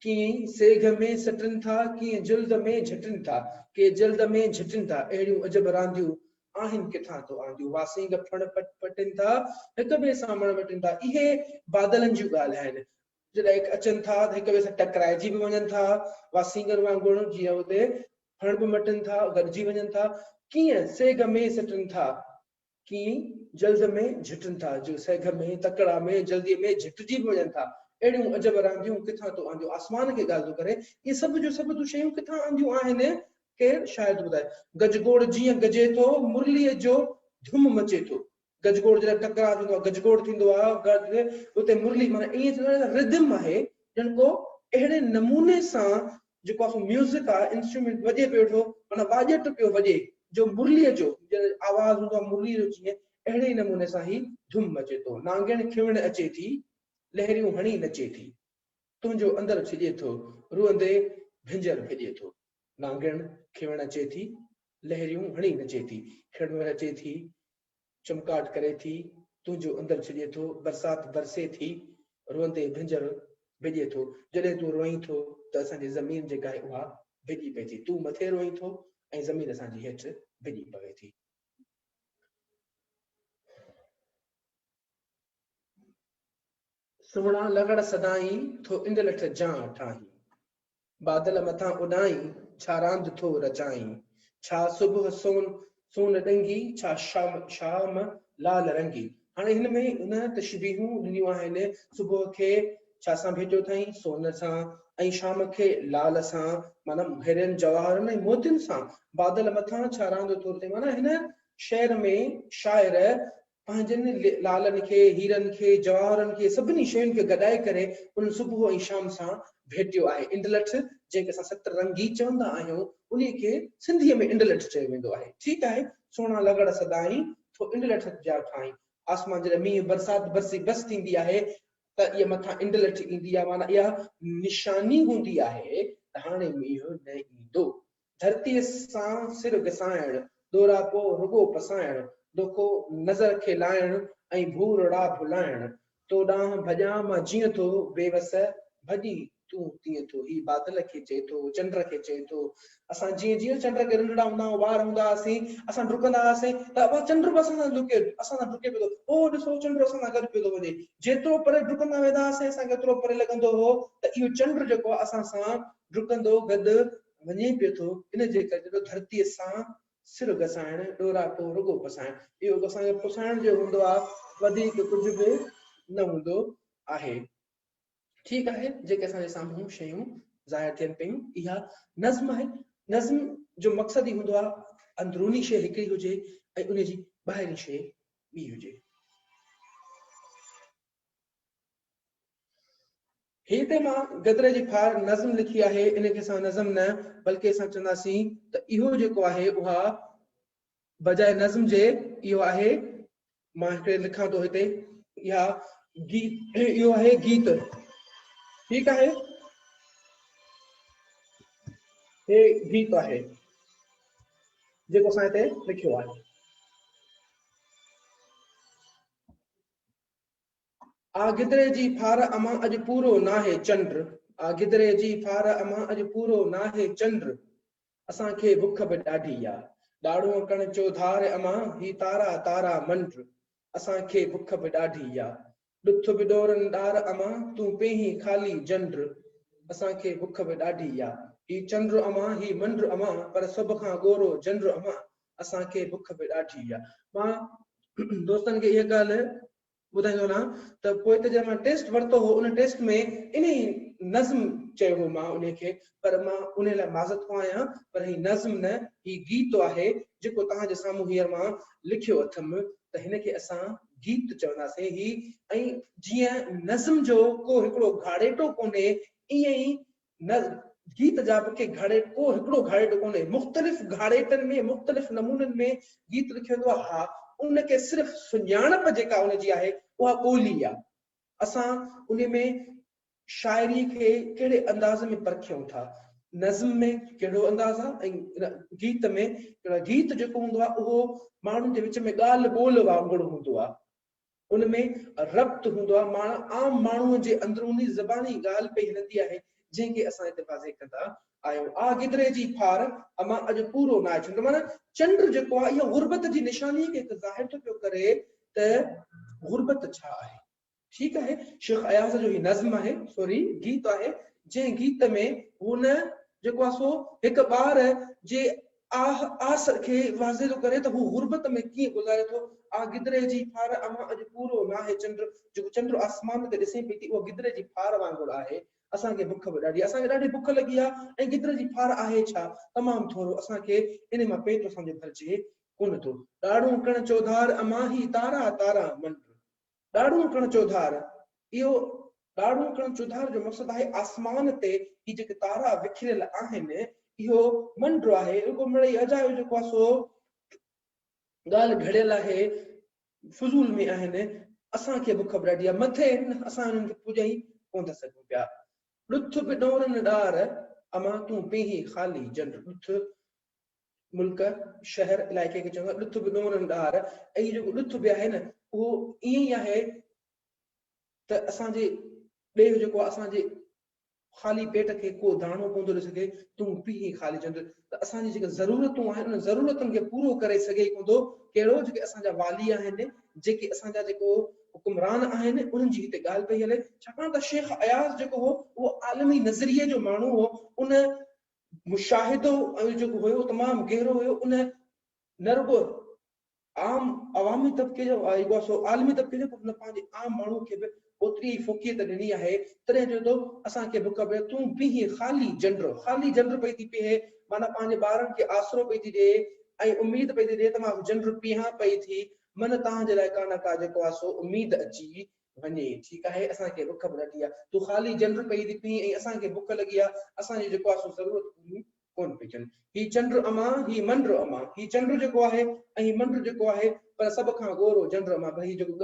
ڪيئن سيگهه ۾ سٽن ٿا، ڪيئن جلد ۾ جهٽين ٿا، ڪي جلد ۾ جهٽين ٿا، اهڙيون عجب رانديون آهن ڪٿان تو آنديون. واسينگ ڦڻ پٽين ٿا، هڪ ٻئي سان مڙ مٽين ٿا، اهي بادلن جون ڳالهه آهن، جڏهن اچن ٿا ته هڪ ٻئي سان ٽڪرائجي به وڃن ٿا، واسينگن وانگر جيئن اتي ڦڻ به مٽن ٿا، گڏجي وڃن ٿا، ڪيئن سيگهه ۾ سٽن ٿا، ڪيئن جلد ۾ جهٽن ٿا، جو سيگهه ۾، تڪڙا ۾، جلديء ۾ جهٽجي به وڃن ٿا، اهڙيون عجب رانديون ڪٿان تو آنديون؟ آسمان کي ڳالهه ٿو ڪري، اهي سڀ جو سڀ تون شيون ڪٿان آنديون آهن؟ ڪير شايد ٻڌائي. گجگوڙ جيئن گجي ٿو، مرليء جو ڌم مچي ٿو. گجگوڙ جڏهن ٽڪراء ٿيندو آهي گجگوڙ ٿيندو آهي اتي مرلي معنيٰ ائين ٿيندو آهي ردم آهي ڄڻ ڪو اهڙي نموني سان جيڪو آهي سو ميوزڪ آهي انسٽرومينٽ وڄي پيو ويٺو معنيٰ واڄٽ پيو وڄي جو مرليء جو آواز هوندو آهي مرليء جو جيئن اهڙي ئي نموني سان هي ڌم مچي ٿو. نانگڻ کيوڻ اچي ٿي، لهريون هڻي نچي ٿي. تنهنجو اندر ڇڄي ٿو، روئندي ڀنجر ڀڄي ٿو. نانگڻ کيوڻ اچي ٿي، لهريون هڻي نچي ٿي. کيڙوڻ اچي ٿي، چمڪاٽ ڪري ٿي، تنهنجو اندر ڇڄي ٿو. برسات برسي ٿي، روئندي ڀنجر ڀڄي ٿو. جڏهن تون روئين ٿو ته اسان جي زمين جيڪا آهي اها ڀڄي پئي ٿي. تون مٿي روئين ٿو ۽ زمين اسان جي هيٺ ڀڄي پوي ٿي. سهڻا لغڙ سدائين، ٿو انڊلٺ جان ٺاهين. بادل مٿان اڏائين، ڇا راند ٿو رچائين. ڇا صبح سون سون ڏنگي، ڇا شام شام لال رنگي. هاڻي هن ۾ هن تشبيهون ڏنيون آهن، صبح کي ڇا سان ڀيٽيو اٿائين؟ سون سان ۽ شام کي لال سان، معنيٰ هيرن، جواهرن ۽ موتين سان. بادل مٿان ڇا راند ٿو رچائين. معنيٰ هن شعر ۾ شاعر پنهنجن لالن کي، هيرن کي، جواهرن کي، سڀني شين کي گڏائي ڪري انهن صبح ۽ شام سان ڀيٽيو آهي. انڊلٺ، جنهن کي اسان ست رنگي چوندا آهيون، انهيء کي سنڌيء ۾ انڊلٺ چيو ويندو آهي. ٺيڪ آهي، سهڻا لغڙ سدائين، ٿو انڊلٺ جا ٺاهين. آسمان جڏهن مينهن برسات برسي بس ٿيندي آهي ته اها مٿان انڊلٺ ايندي آهي، معنيٰ اها نشاني هوندي آهي ته هاڻي مينهن نه ايندو. ڌرتيء سان سر گسائڻ، ڏوراپو رڳو پسائڻ، دوکو نظر کي لائڻ ۽ ڀورڙا ڀلائڻ. تو ڏانهن ڀڄان مان جيئن ٿو، بيوس ڀڄين تون تيئن ٿو. هي بادل کي چئي ٿو، چنڊ کي چئي ٿو. اسان جيئن جيئن چنڊ کي ننڍڙا هوندا هئا، ٻار هوندا هئاسين، اسان ڊڪندا هئاسين ته ابا چنڊ به اسان سان لڪي، اسان سان ڊڪي پيو ٿو. او ڏسو چنڊ اسان سان گڏ پيو ٿو وڃي. جيترو پري ڊڪندا ويندا هئاسين، اسان کي اوترو پري لڳندو هو ته اهو چنڊ جيڪو آهي اسان سان ڊڪندو گڏ وڃي پيو ٿو، ان جي ڪري جڏو ڌرتيء سان سر گسائڻ، ڏوراپو رڳو پسائڻ، اهو اسان کي پسائڻ جو هوندو آهي، وڌيڪ ڪجهه به نه هوندو آهي. ٺيڪ آهي، جيڪي اسان جي سامهون شيون ظاهر ٿين پيون، اها نظم آهي. نظم جو مقصد ئي هوندو آهي اندروني شيء هڪڙي هجي ۽ ان جي ٻاهرين شيء ٻي هجي. هي تي مان گدري جي ڦار نظم لکي آهي، ان کي اسان نظم نه بلڪه اسان چونداسين ته اهو جيڪو آهي اها بجاء نظم جي اهو آهي، مان هڪڙي لکان ٿو هتي، اها گيت، اهو آهي گيت، ٺيڪ آهي، هي گيت آهي جيڪو اسان هتي لکيو آهي. آ گدري جي ڦار امان اڄ پورو ناهي چنڊ، آ گدري جي ڦار امان اڄ پورو ناهي چنڊ، اسان کي بک به ڏاڍي آ. ڏاڙهون ڪڻ چوڌار امان هي تارا تارا منڊ، اسان کي بک به ڏاڍي آ. ڏٿ به ڏورن ڏار امان تون پيهين خالي جنڊ، اسان کي بک به ڏاڍي آ. هي چنڊ امان هي منڊ امان پر سڀ کان ڳورو جنڊ امان اسان کي بک به ڏاڍي آ. مان دوستن کي اها ڳالهه ٻڌائيندو هلان ته پوء ته جڏهن مان ٽيسٽ ورتو هو ان ٽيسٽ ۾ انهي نظم چيو هو مان انهي کي پر مان انهي لاء معذرت خواهه آهيان پر هي نظم نه هي گيت آهي جيڪو توهان جي سامهون هينئر مان لکيو اٿم ته هن کي اسان گيت چونداسين هي ۽ جيئن نظم جو ڪو هڪڙو گهاڙيٽو ڪونهي ائين ئي نه گيت جا به ڪي گهاڙي ڪو هڪڙو گهاڙيٽو ڪونهي، مختلف گهاڙيٽن ۾ مختلف نمونن ۾ گيت لکيو ويندو آهي. ها ان کي صرف سڃاڻپ جيڪا ان جي آهي اها ٻولي آهي. اسان ان ۾ شاعري کي ڪهڙي انداز ۾ پرکيون ٿا، نظم ۾ ڪهڙو انداز آهي ۽ گيت ۾ ڪهڙو. گيت جيڪو هوندو آهي اهو ماڻهن جي وچ ۾ ڳالهه ٻولهه وانگر هوندو آهي. ان ۾ ربط هوندو آهي، معنيٰ عام ماڻهوء جي اندروني زباني ڳالهه پئي هلندي آهي، جنهن کي اسان هتي واضح ڪندا آهيون. آ گدري جي ڦار، امان اڄ پورو ناهي چنڊ. معنيٰ چنڊ جيڪو آهي، اها غربت جي نشانيء کي هڪ ظاهر ٿو پيو ڪري ته غربت ڇا آهي. ٺيڪ آهي، شيخ اياز جو هي نظم آهي، سوري گيت آهي، جنهن گيت ۾ هن جيڪو آهي سو هڪ ٻار جي آه آس کي واضح ٿو ڪري ته هو غربت ۾ ڪيئن گذاري ٿو. آ گدري جي ڦار اوهان اڄ پورو ناهي چنڊ، جيڪو چنڊ آسمان تي ڏسين پئي ٿي اهو گدري جي ڦار وانگر آهي. اسان کي بک به ڏاڍي آهي. اسان کي ڏاڍي بک لڳي آهي ۽ گدري جي ڦار آهي ڇا؟ تمام ٿورو اسان کي انهي مان پيٽ اسان جو ڀرجي ڪونه ٿو. ڏاڙهون ڪڻ چوڌار امان هي تارا تارا منڊ. ڏاڙهون ڪڻ چوڌار، اهو ڏاڙهون ڪڻ چوڌار جو مقصد آهي آسمان تي هي جيڪي تارا وکريل آهن، اهو منڊ آهي، رڳو مڙئي اجايو جيڪو آهي سو ڳالهه گهڙيل آهي، فضول ۾ آهن، اسان کي بک به ڏاڍي آهي، مٿي آهن، اسان انهن کي پڄائي ڪونه ٿا سگهون پيا. ڏٿ به ڏورن ڏار، امان تون پيهين خالي جنڊ، ڏٿ ملڪ، شهر، علائقي کي چوندا ڏٿ به ڏونرن ڏار ۽ جيڪو ڏٿ به آهي نه اهو ائين ئي آهي ته اسان جي ڏيهه جيڪو آهي اسان جي خالي پيٽ کي ڪو داڻو ڪونه ٿو ڏئي سگهي، تون پيهين خالي چوندو ته اسان جي جيڪي ضرورتون آهن انهن ضرورتن کي پورو ڪري سگهي ئي ڪونه ٿو، ڪهڙو جيڪي اسان جا والي آهن جيڪي اسان جا جيڪو حڪمران آهن انهن جي هتي ڳالهه پئي هلي، ڇاڪاڻ ته شيخ اياز جيڪو هو اهو عالمي نظريي جو ماڻهو هو، ان مشاهدو جيڪو هيو تمام گهرو هيو، ان نه رڳو عام عوامي طبقي جو جيڪو آهي سو عالمي طبقي جو پر هن پنهنجي عام ماڻهو کي به اوتري ئي فوقيت ڏني آهي، تڏهن چوي ٿو اسان کي بک پئي تون پيهين خالي جنڊ، خالي جنڊ پئي ٿي پيهي معنيٰ پنهنجي ٻارن کي آسرو پئي ٿي ڏئي ۽ اميد پئي ٿي ڏئي ته مان جنڊ پيهان پئي ٿي من توهان جي لاء ڪا نه ڪا جيڪو آهي سو اميد اچي وڃي، ٺيڪ آهي اسان کي بک به ڏاڍي آهي، تون خالي جنڊ پئي ٿي پيئين ۽ اسان کي بک لڳي آهي، اسان جون جيڪو آهي سو ضرورت پوريون ڪونه پئي ٿين. هي چنڊ امان، هي منڊ امان، هي چنڊ جيڪو آهي ۽ هي منڊ جيڪو آهي، پر سڀ کان ڳورو جنڊ امان، پر هي جيڪو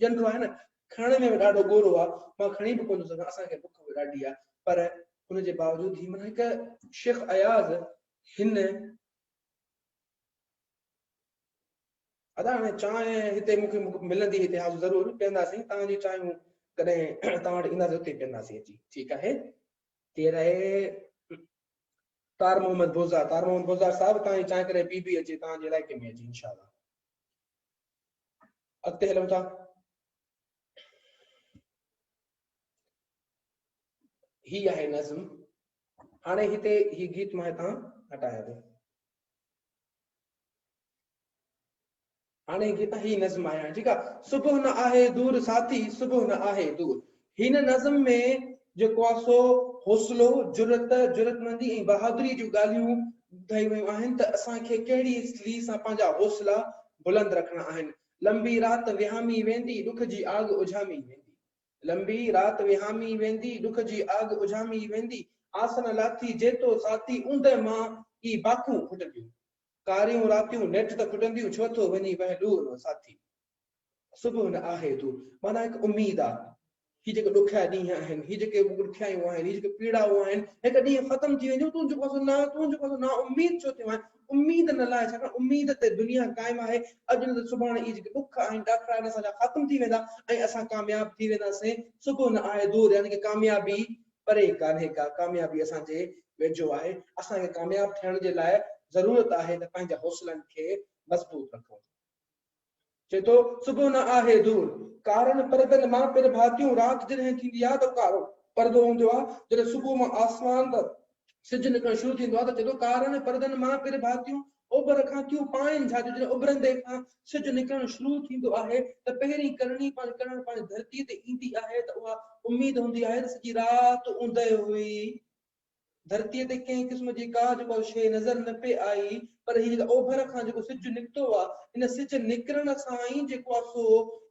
جنڊ آهي نه، کڻڻ ۾ به ڏاڍو ڳورو آهي، مان کڻي به ڪونه ٿو سگهان، اسان کي بک به ڏاڍي آهي، پر ان جي باوجود هي معنيٰ هڪ شيخ اياز هن ادا هاڻي چانهه هتي مون کي ملندي هتي ها ضرور پيئنداسين توهان جي چانهيون ڪڏهن توهان وٽ اينداسين اتي پيئنداسين اچي ٺيڪ آهي. ڪير آهي تار محمد بوزدار تار محمد بوزدار صاحب توهان جي چانهه ڪڏهن پي بي اچي توهان جي علائقي ۾ اچي انشاء الله اڳتي هلون ٿا. هي آهي نظم هاڻي هتي هي گيت مان هتان هٽايان ٿو. هاڻي گيت هي نظم آهي هاڻي ٺيڪ آ صبح نه آهي دور ساٿي صبح نه آهي دور هن نظم ۾ جيڪو آ سو حوصلو جرئت جرئتمندي ۽ بهادري جون ڳالهيون ٻڌايون ويون آهن ته اسان کي ڪهڙي سلي سان پنهنجا حوصلا بلند رکڻا آهن لمبي رات وهامي ويندي ڏک جي آڳ اجهامي ويندي. لنبي رات وهامي ويندي، ڏک جي آڳ اجهامي ويندي، آس نه لاٿي جيتو ساٿي، اوندهه مان ئي باکون ڦٽنديون. ڪاريون راتيون نيٺ ته ڦٽنديون، ڇو ٿو وڃي وهلور ساٿي. صبح نه آهي دور. معنيٰ هڪ اميد آ. هي جيڪي ڏکيا ڏينهن آهن، هي جيڪي ڏکيائيون آهن، هي جيڪي پيڙائون آهن، هڪ ڏينهن ختم ٿي وينديون، تون جيڪو آهي سو نا تون جيڪو آهي سو نا اميد ڇو ٿيو آهين؟ اميد نه لاهه، ڇاڪاڻ اميد تي دنيا قائم آهي، اڄ نه ته سڀاڻي اهي جيڪي ڏک آهن، ڏاکڙا آهن، اسان جا ختم ٿي ويندا ۽ اسان ڪامياب ٿي وينداسين. صبح نه آهي دور يعني ڪه ڪاميابي پري ڪانهي ڪا، ڪاميابي اسان جي ويجهو آهي. اسان کي ڪامياب ٿيڻ جي لاء ضرورت آهي ته پنهنجي حوصلن کي مضبوط رکون. چئي ٿو، صبح نه آهي دور. ڪارن پردن مان پرڀاتيون رات جڏهن ٿيندي آهي ته ڪارو پردو هوندو آهي، جڏهن صبح مان آسمان تان سج نڪرڻ شروع ٿيندو آهي ته چئي ٿو، ڪارن پردن مان پرڀاتيون اوڀر کان ٿيون پائن جھاتيون جڏهن اڀرندي کان سج نڪرڻ شروع ٿيندو آهي ته پهرين ڪرڻي پنهنجي ڪرڻ پنهنجي ڌرتيء تي ايندي آهي ته اها اميد هوندي آهي ته سڄي رات اوندهه هئي. ڌرتيء تي ڪنهن قسم جي ڪا جيڪو شيء نظر نه پئي آئي، پر هي جيڪا اوڀر کان جيڪو سج نڪتو آ، ان سج نڪرڻ سان ئي جيڪو آ سو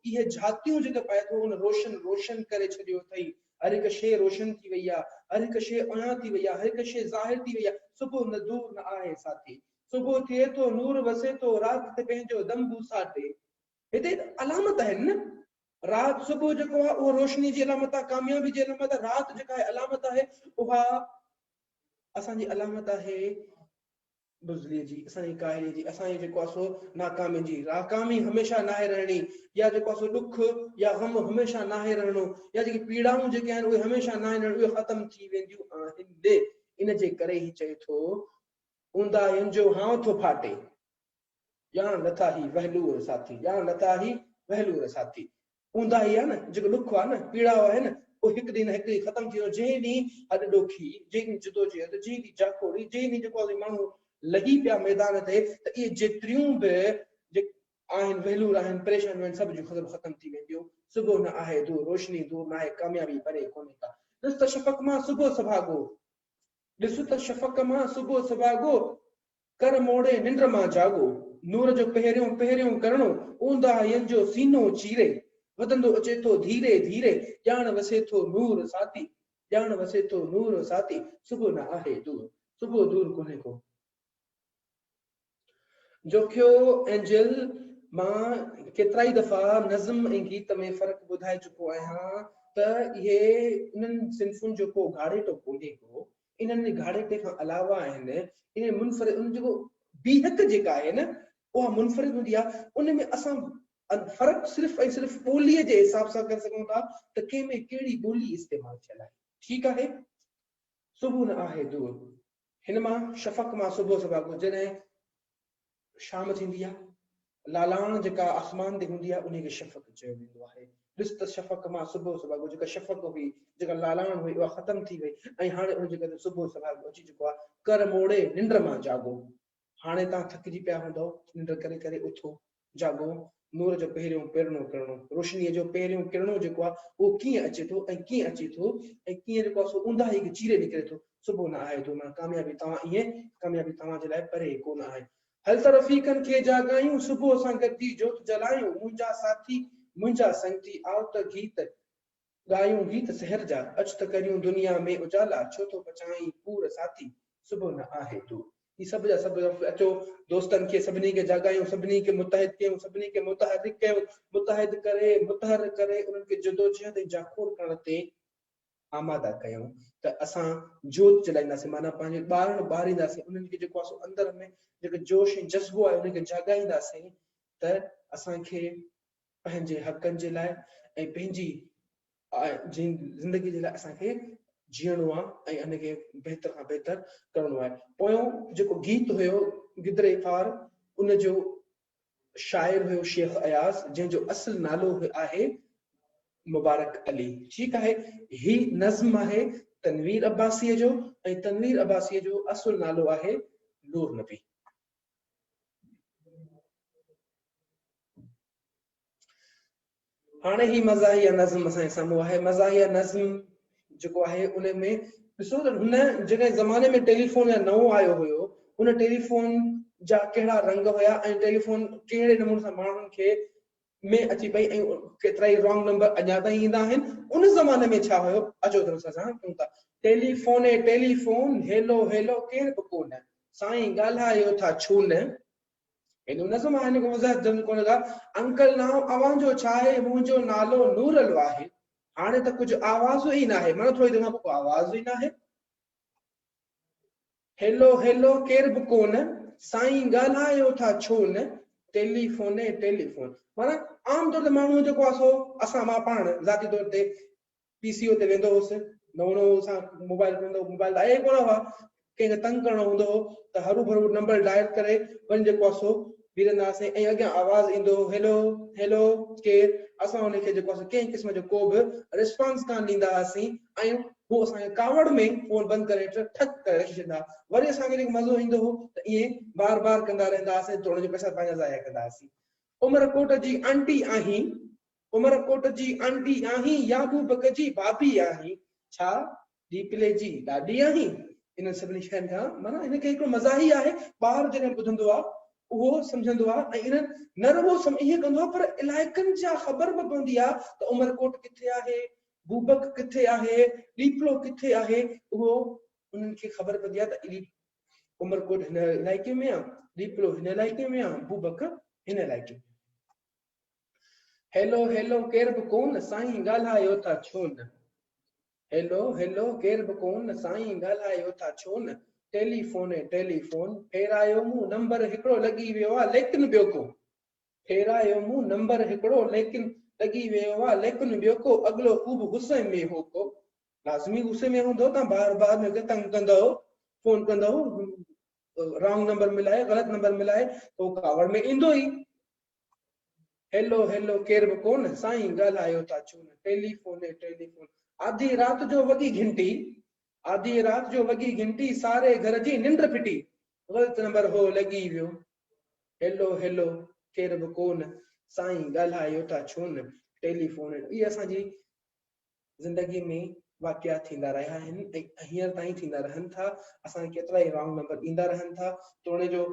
اهي جھاتيون جيڪي پائي ٿو ان روشن روشن ڪري ڇڏيو اٿئي. هر هڪ شيء روشن ٿي وئي آ، هر هڪ شيء عيان ٿي وئي آ، هر هڪ شيء ظاهر ٿي وئي آ. صبح نه دور نه آهي ساٿي. صبح ٿئي ٿو، نور وسي ٿو، رات تي پنهنجو دم ٻوساٽي. هتي علامت آهن نه. رات صبح جيڪو آهي اهو روشني جي علامت آهي، ڪاميابي جي علامت آهي، رات جيڪا آهي علامت آهي اها اسان جي علامت آهي بزدلي جي، اسان جي ڪاهلي جي، اسان جي جيڪو آهي سو ناڪامي جي. ناڪامي هميشه ناهي رهڻي يا جيڪو آهي سو ڏک يا غم هميشه ناهي رهڻو يا جيڪي پيڙائون جيڪي آهن اهي هميشه ناهن رهڻيون، اهي ختم ٿي وينديون آهن. ان جي ڪري هي چئي ٿو اونداهين جو هانء ٿو ڦاٽي. ڄاڻ لٿا هي وهلور ساٿي، ڄاڻ لٿا هي وهلور ساٿي. اونداهي آهي نه، جيڪو ڏک آهي نه، پيڙاء آهي نه، اهو هڪ ڏينهن نه هڪ ڏينهن ختم ٿي ويندو. جنهن ڏينهن هڏ ڏوکي، جنهن ڏينهن جدوجهد، جنهن ڏينهن جاکوڙي، جنهن ڏينهن جيڪو آهي ماڻهو لهي پيا ميدان تي ته اهي جيتريون به جيڪي آهن وهلور آهن، پريشانيون آهن، سڀ جون سڀ ختم ٿي وينديون. صبح نه آهي دور، روشني دور ناهي، ڪاميابي پري ڪونهي ڪا. ڏس ته شفق مان صبح سڀاڳو، ڏس ته شفق مان صبح سڀاڳو، ڪر موڙي ننڊ مان جاڳو، نور جو پهريون پهريون ڪرڻو، اونداهين جو سينو چيري، وڌندو اچي ٿو ڌيري ڌيري، ڄاڻ وسي ٿو نور ساٿي، ڄاڻ وسي ٿو نور ساٿي، صبح نه آهي دور، صبح دور ڪونهي ڪو. جوکيو اينجل، مان ڪيترائي دفعا نظم ۽ گيت ۾ فرق ٻڌائي چڪو آهيان ته اهي انهن صنفن جو ڪو گهاڙيٽو ڪونهي ڪو، انهن گهاڙيٽي کان علاوه آهن، انهن منفرد ان جيڪو بيهڪ جيڪا آهي نه اها منفرد هوندي آهي، ان ۾ اسان فرق صرف ۽ صرف ٻوليء جي حساب سان ڪري سگهون ٿا ته ڪنهن ۾ ڪهڙي ٻولي استعمال ٿيل آهي. ٺيڪ آهي، صبح نه آهي دور. هن مان شفق مان صبح سڀاڳو جڏهن شام ٿيندي آهي، لالاڻ جيڪا آسمان تي هوندي آهي، انهي کي شفق چيو ويندو آهي. ڏس ته شفق مان صبح سڀاڳو جيڪا شفق هئي، جيڪا لالاڻ هئي، اها ختم ٿي وئي ۽ هاڻي ان جي ڪري صبح سڀاڳو اچي چڪو آهي. ڪر موڙي ننڊ مان جاڳو. هاڻي توهان ٿڪجي پيا هوندؤ، ننڊ ڪري ڪري اٿو، جاڳو. نور جو پهريون پرڻو ڪرڻو، روشنيء جو پهريون ڪرڻو جيڪو آهي، اهو ڪيئن اچي ٿو ۽ ڪيئن اچي ٿو ۽ ڪيئن جيڪو آهي سو اونداهي کي چيري نڪري ٿو. صبح نه آهي ٿو معنيٰ ڪاميابي توهان ائين ڪاميابي توهان جي لاء پري ڪو نه آهي. هل ته رفيقن کي جاڳايون، صبح سان گڏجي جوت جلايون، منهنجا ساٿي، منهنجا سنگتي، آء ته گيت ڳايون گيت سحر جا، اچ ته ڪريون دنيا ۾ اجالا، ڇو ٿو پچائين پور ساٿي، صبح نه آهي دور. هي سڀ جا سڀ اچو دوستن کي سڀني کي جاڳايون، سڀني کي متحد ڪيون، سڀني کي متحرڪ ڪيون، متحد ڪري، متحرڪ ڪري انهن کي جدوجهد ۽ جاکوڙ ڪرڻ تي آماده ڪيون ته اسان جوت جلائينداسين معنيٰ پنهنجي ٻارڻ ٻارينداسين انهن کي جيڪو آهي سو اندر ۾ جيڪو جوش ۽ جذبو آهي ان کي جاڳائينداسين ته اسان کي پنهنجي حقن جي لاء ۽ پنهنجي زندگي جي لاء اسان کي جيئڻو آهي ۽ ان کي بهتر کان بهتر ڪرڻو آهي. پويون جيڪو گيت هيو گدري ڦار ان جو شاعر هيو شيخ اياز جنهن جو اصل نالو آهي مبارڪ علي. ٺيڪ آهي هي نظم آهي تنوير عباسيء جو ۽ تنوير عباسيء جو اصل نالو آهي نور نبي. هاڻي هي مزاحيه نظم اسان جي سامهون آهي. مزاحيه نظم جيڪو آهي ان ۾ ڏسو ته هن جڏهن زماني ۾ ٽيليفون يا نئون آيو هيو ان ٽيليفون جا ڪهڙا رنگ هيا ۽ ٽيليفون ڪهڙي نموني سان ماڻهن کي ۾ اچي پئي ۽ ڪيترائي رانگ نمبر اڃا تائين ايندا آهن. ان زماني ۾ ڇا هيو؟ اچو ته اسان ڪيون ٿا. ٽيليفون اي ٽيليفون، هيلو هيلو ڪير به ڪو نه، سائين ڳالهايو ٿا ڇو نه؟ هيڏو نظم آهي هن کي وضاحت ضرورت ڪونه ڪا. انڪل نانء اوهان جو ڇا آهي؟ منهنجو نالو نورل آهي. هاڻي ته ڪجهه آواز ئي ناهي. معنيٰ ٿوري دير کان پوء ڪو آواز ئي ناهي. هيلو هيلو ڪير به ڪو نه، سائين ڳالهايو ٿا ڇو نه، ٽيليفون اي ٽيليفون. معنيٰ عام طور تي ماڻهو جيڪو آهي سو اسان مان پاڻ ذاتي طور تي پي سي او تي ويندو هوس، نئون نئون اسان موبائل هوندو هو، موبائل ته آيا ئي ڪونه هئا، ڪنهن کي تنگ ڪرڻو هوندو هو ته هرو ڀرو نمبر ڊائل ڪري وڃي جيڪو آهي سو بيهي رهندا هئاسين ۽ اڳيان آواز ايندو هو هيلو هيلو ڪير؟ اسان ان کي جيڪو آهي سو ڪنهن قسم جو ڪو به رسپانس ڪانه ڏيندا هئاسين ۽ هو اسان کي ڪاوڙ ۾ فون بند ڪري ٺڪ ڪري رکي ڇڏيندا هئا. وري اسان کي جيڪو مزو ايندو هو ته ائين بار بار ڪندا رهندا هئاسين توڙي جو پئسا پنهنجا ضايع ڪندا هئاسين. عمر ڪوٽ جي آنٽي آهين، عمر ڪوٽ جي آنٽي آهين يا بوبڪ جي ڀاڀي آهين، ڇا ڏيپلي جي ڏاڏي آهين؟ انهن سڀني شين کان معنيٰ هن کي هڪڙو مزاحي آهي، ٻار جڏهن ٻڌندو آهي اهو سمجهندو آهي ۽ انهن نه رڳو ائين ڪندو آهي پر علائقن جا خبر به پوندي آهي ته عمر ڪوٽ ڪٿي آهي، بوبڪ ڪٿي آهي، ڏيپلو ڪٿي آهي، اهو انهن کي خبر پوندي آهي ته عمرڪوٽ هن علائقي ۾ آهي، ڏيپلو هن علائقي ۾ آهي، بوبڪ هن علائقي ۾ آهي. هيلو هيلو ڪير به ڪون، سائين ڳالهايو ٿا ڇو نه؟ هيلو هيلو ڪير به ڪون، سائين ڳالهايو ٿا ڇو نه؟ ٽيليفون اي ٽيليفون، ڦيرايو مون نمبر هڪڙو لڳي ويو آ ليڪن ٻيو ڪو. ڦيرايو مون نمبر هڪڙو ليڪن لڳي ويو آ ليڪن ٻيو ڪو اڳلو خوب غصي ۾ هو ڪو لازمي غصي ۾ هوندو تان بار بار مون کي تنگ ڪندو فون ڪندو رانگ نمبر ملائي غلط نمبر ملائي ته هو ڪاوڙ ۾ ايندو ئي. هيلو هيلو ڪير به ڪون سائين ڳالهايو ٿا ڇو نه ٽيليفون اي ٽيليفون آڌي رات جو وڳي گهنٽي آڌي رات جو وڳي گهنٽي ساري گهر جي ننڊ ڦٽي غلط نمبر هو لڳي ويو. هيلو هيلو ڪير به ڪو نه سائين ڳالهايو ٿا ڇو نه ٽيليفون اهي اسان جي زندگي ۾ واقعا ٿيندا رهيا آهن ۽ هينئر تائين ٿيندا رهن ٿا اسان کي ڪيترا ئي رانگ نمبر ايندا رهن ٿا توڻي جو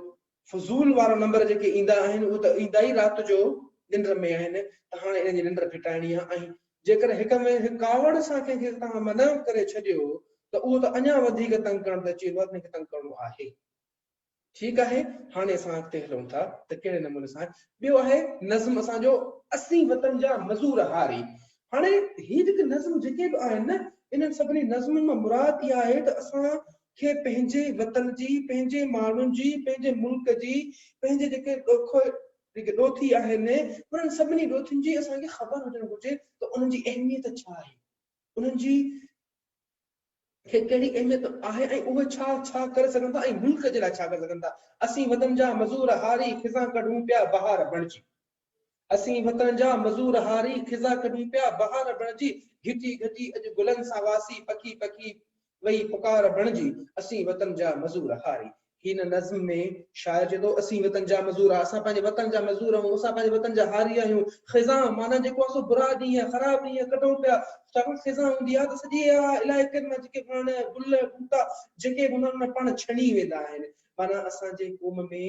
فضول وارا نمبر جيڪي ايندا آهن اهي ته ايندا ئي رات جو ننڊ ۾ آهن ته هاڻي انهن جي ننڊ ڦٽائڻي آهي ۽ جيڪڏهن هڪ ۾ هڪ ڪاوڙ سان ڪنهن کي توهان منع ڪري ڇڏيو ته اهو ته اڃا وڌيڪ تنگ ڪرڻ تي اچي ويندو آهي تنهن کي تنگ ڪرڻو آهي. ٺيڪ آهي هاڻي اسان اڳتي هلون ٿا ته ڪهڙي نموني سان ٻيو آهي نظم اسان جو اسين وطن جا مزور هاري هاڻي هي جيڪي نظم جيڪي به آهن نه انهن سڀني نظمن مان مراد اها آهي ته اسان کي پنهنجي وطن جي پنهنجي ماڻهن جي پنهنجي ملڪ جي پنهنجي جيڪي ڏوکو جيڪي ڏوٿي آهن انهن سڀني ڏوٿين جي اسان کي خبر هجڻ گهرجي ته انهن جي اهميت ڇا آهي انهن جي کي ڪهڙي اهميت آهي ۽ اهي ڇا ڇا ڪري سگهن ٿا ۽ ملڪ جي لاء ڇا ڪري سگهن ٿا. اسين وطن جا مزور هاري خزان ڪڍون پيا بهار بڻجي. اسين وطن جا مزور هاري خزان ڪڍون پيا بهار بڻجي گهٽي گهٽي اڄ گلن سان واسي پکي پکي وئي پڪار بڻجي اسين وطن جا مزور هاري. هن نظم ۾ شاعر چئي ٿو، اسين وطن جا مزور آهيون، اسان پنهنجي وطن جا مزور آهيون، اسان پنهنجي وطن جا هاري آهيون. خزان معنيٰ جيڪو آهي سو برا ڏينهن، خراب ڏينهن ڪڍون پيا. ڇاڪاڻ خزان هوندي آهي ته سڄي علائقن مان جيڪي وڻ، گل، ٻوٽا جيڪي به هوندا آهن اهي پاڻ ڇڻي ويندا آهن. معنيٰ اسان جي قوم ۾.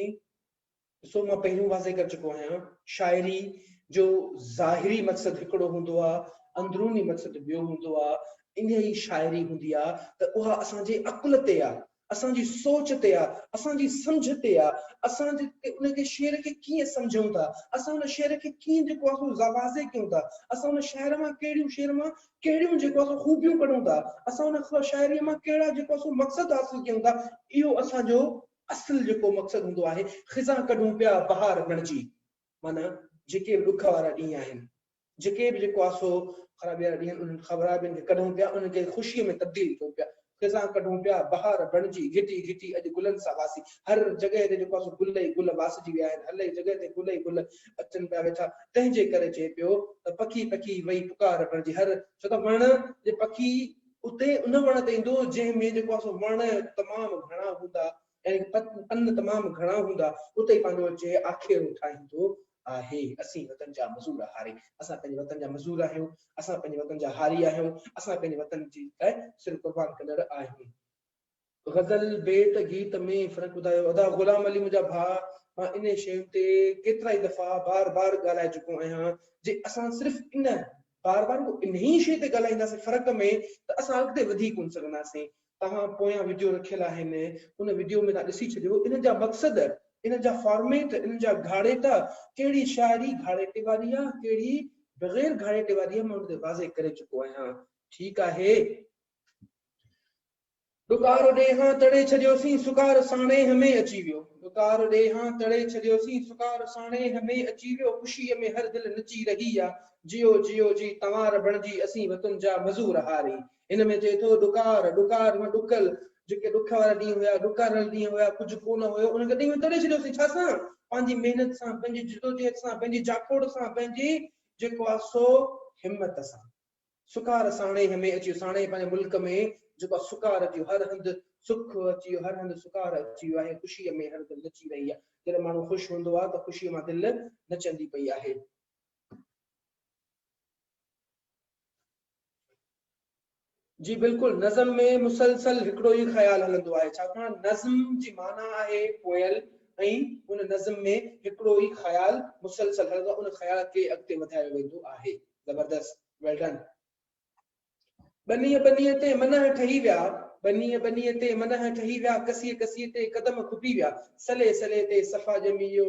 ڏسو مان پهريون واضح ڪري چڪو آهيان شاعري جو ظاهري مقصد هڪڙو هوندو آهي اندروني مقصد ٻيو هوندو آهي انهي ئي شاعري هوندي آهي ته اها اسان جي عقل تي آهي اسان جي سوچ تي آهي اسان جي سمجھ تي آهي اسان جي ان کي شعر کي ڪيئن سمجھون ٿا اسان ان شعر کي ڪيئن جيڪو آهي سو واضح ڪيون ٿا اسان ان شاعر مان ڪهڙيون شعر مان ڪهڙيون جيڪو آهي سو خوبيون ڪڍون ٿا اسان ان شاعري مان ڪهڙا جيڪو آهي سو مقصد حاصل ڪيون ٿا اهو اسان جو اصل جيڪو مقصد هوندو آهي، خزان ڪڍون پيا بهار بڻجي، معنيٰ جيڪي به ڏک وارا ڏينهن آهن، جيڪي به جيڪو آهي سو خرابي وارا ڏينهن آهن، انهن خرابين کي ڪڍون پيا، انهن کي خوشيء ۾ تبديل ڪيون پيا. خزان ڪڍون پيا بهار بڻجي، گهٽي گهٽي اڄ گلن سان واسي، هر جڳهه تي جيڪو آهي سو گل ئي گل واسجي ويا آهن، هر جڳهه تي گل ئي گل اچن پيا ويٺا، تنهن جي ڪري چئي پيو ته پکي پکي وئي پڪار بڻجي، هر ڇو ته وڻ جي پکي اتي ان وڻ تي ايندو جنهن ۾ جيڪو آهي سو وڻ تمام گهڻا هوندا يعني پن تمام گهڻا هوندا اتي ئي پنهنجو اچي آکيرو ٺاهيندو آهي. اسين وطن جا مزور هاري، اسان پنهنجي وطن جا مزور آهيون، اسان پنهنجي وطن جا هاري آهيون، اسان پنهنجي وطن جي لاء سر قربان ڪندڙ آهيون. غزل، بيت، گيت ۾ فرق ٻڌايو. ادا غلام علي منهنجا ڀاء مان انهي شين تي ڪيترائي دفعا بار بار ڳالهائي چڪو آهيان جي اسان صرف ان بار بار رڳو انهي شيء تي ڳالهائينداسين فرق ۾ ته اسان اڳتي وڌي ڪونه سگهنداسين. توهان پويان وڊيو رکيل آهن ان وڊيو ۾ توهان ڏسي ڇڏيو انهن جا مقصد، انهن جا فارميٽ، انهن جا گهاڙيٽا، ڪهڙي شاعري گهاڙيٽي واري آهي ڪهڙي بغير گهاڙيٽي واري آهي مان ان تي واضح ڪري چڪو آهيان. ٺيڪ آهي. ڏڪار ڏيهان تڙي ڇڏيوسين، سڪار ساڻيهه ۾ اچي ويو. ڏڪار ڏيهان تڙي ڇڏيوسين، سڪار ساڻيهه ۾ اچي ويو. خوشيء ۾ هر دل نچي رهي آ، جيئو جيئو جي تنوار بڻجي، اسين وطن جا مزور هاري. هن ۾ چئي ٿو، ڏڪار، ڏڪار معنيٰ ڏڪل، جيڪي ڏک وارا ڏينهن هيا، ڏڪاريل ڏينهن هيا، ڪجهه ڪو نه هيو، انهن کي ڏينهن تڙي ڇڏيوسين، ڇا سان؟ پنهنجي محنت سان، پنهنجي جدوجهد سان، پنهنجي جاکوڙ سان، پنهنجي جيڪو آ سو همت سان. سڪار ساڻيهه ۾ اچي ويو، ساڻيهه پنهنجي ملڪ ۾ جيڪو آهي سڪار اچي ويو، هر هنڌ سک اچي ويو، هر هنڌ سڪار اچي ويو آهي، خوشيء ۾ هر دل نچي رهي آهي، جڏهن ماڻهو خوش هوندو آهي ته خوشيء مان دل نچندي پئي آهي. جي بلڪل نظم ۾ مسلسل هڪڙو ئي خيال هلندو آهي، ڇاڪاڻ نظم جي معنيٰ آهي پويل ۽ ان نظم ۾ هڪڙو ئي خيال مسلسل هلندو آهي، ان خيال کي اڳتي وڌايو ويندو آهي. زبردست ويل ڊن. ٻنيء ٻنيء تي منهن ٺهي ويا، ٻنيء ٻنيء تي منهن ٺهي ويا، ڪسيء ڪسيء تي قدم کپي ويا، سلي سلي تي صفا ڄمي ويو،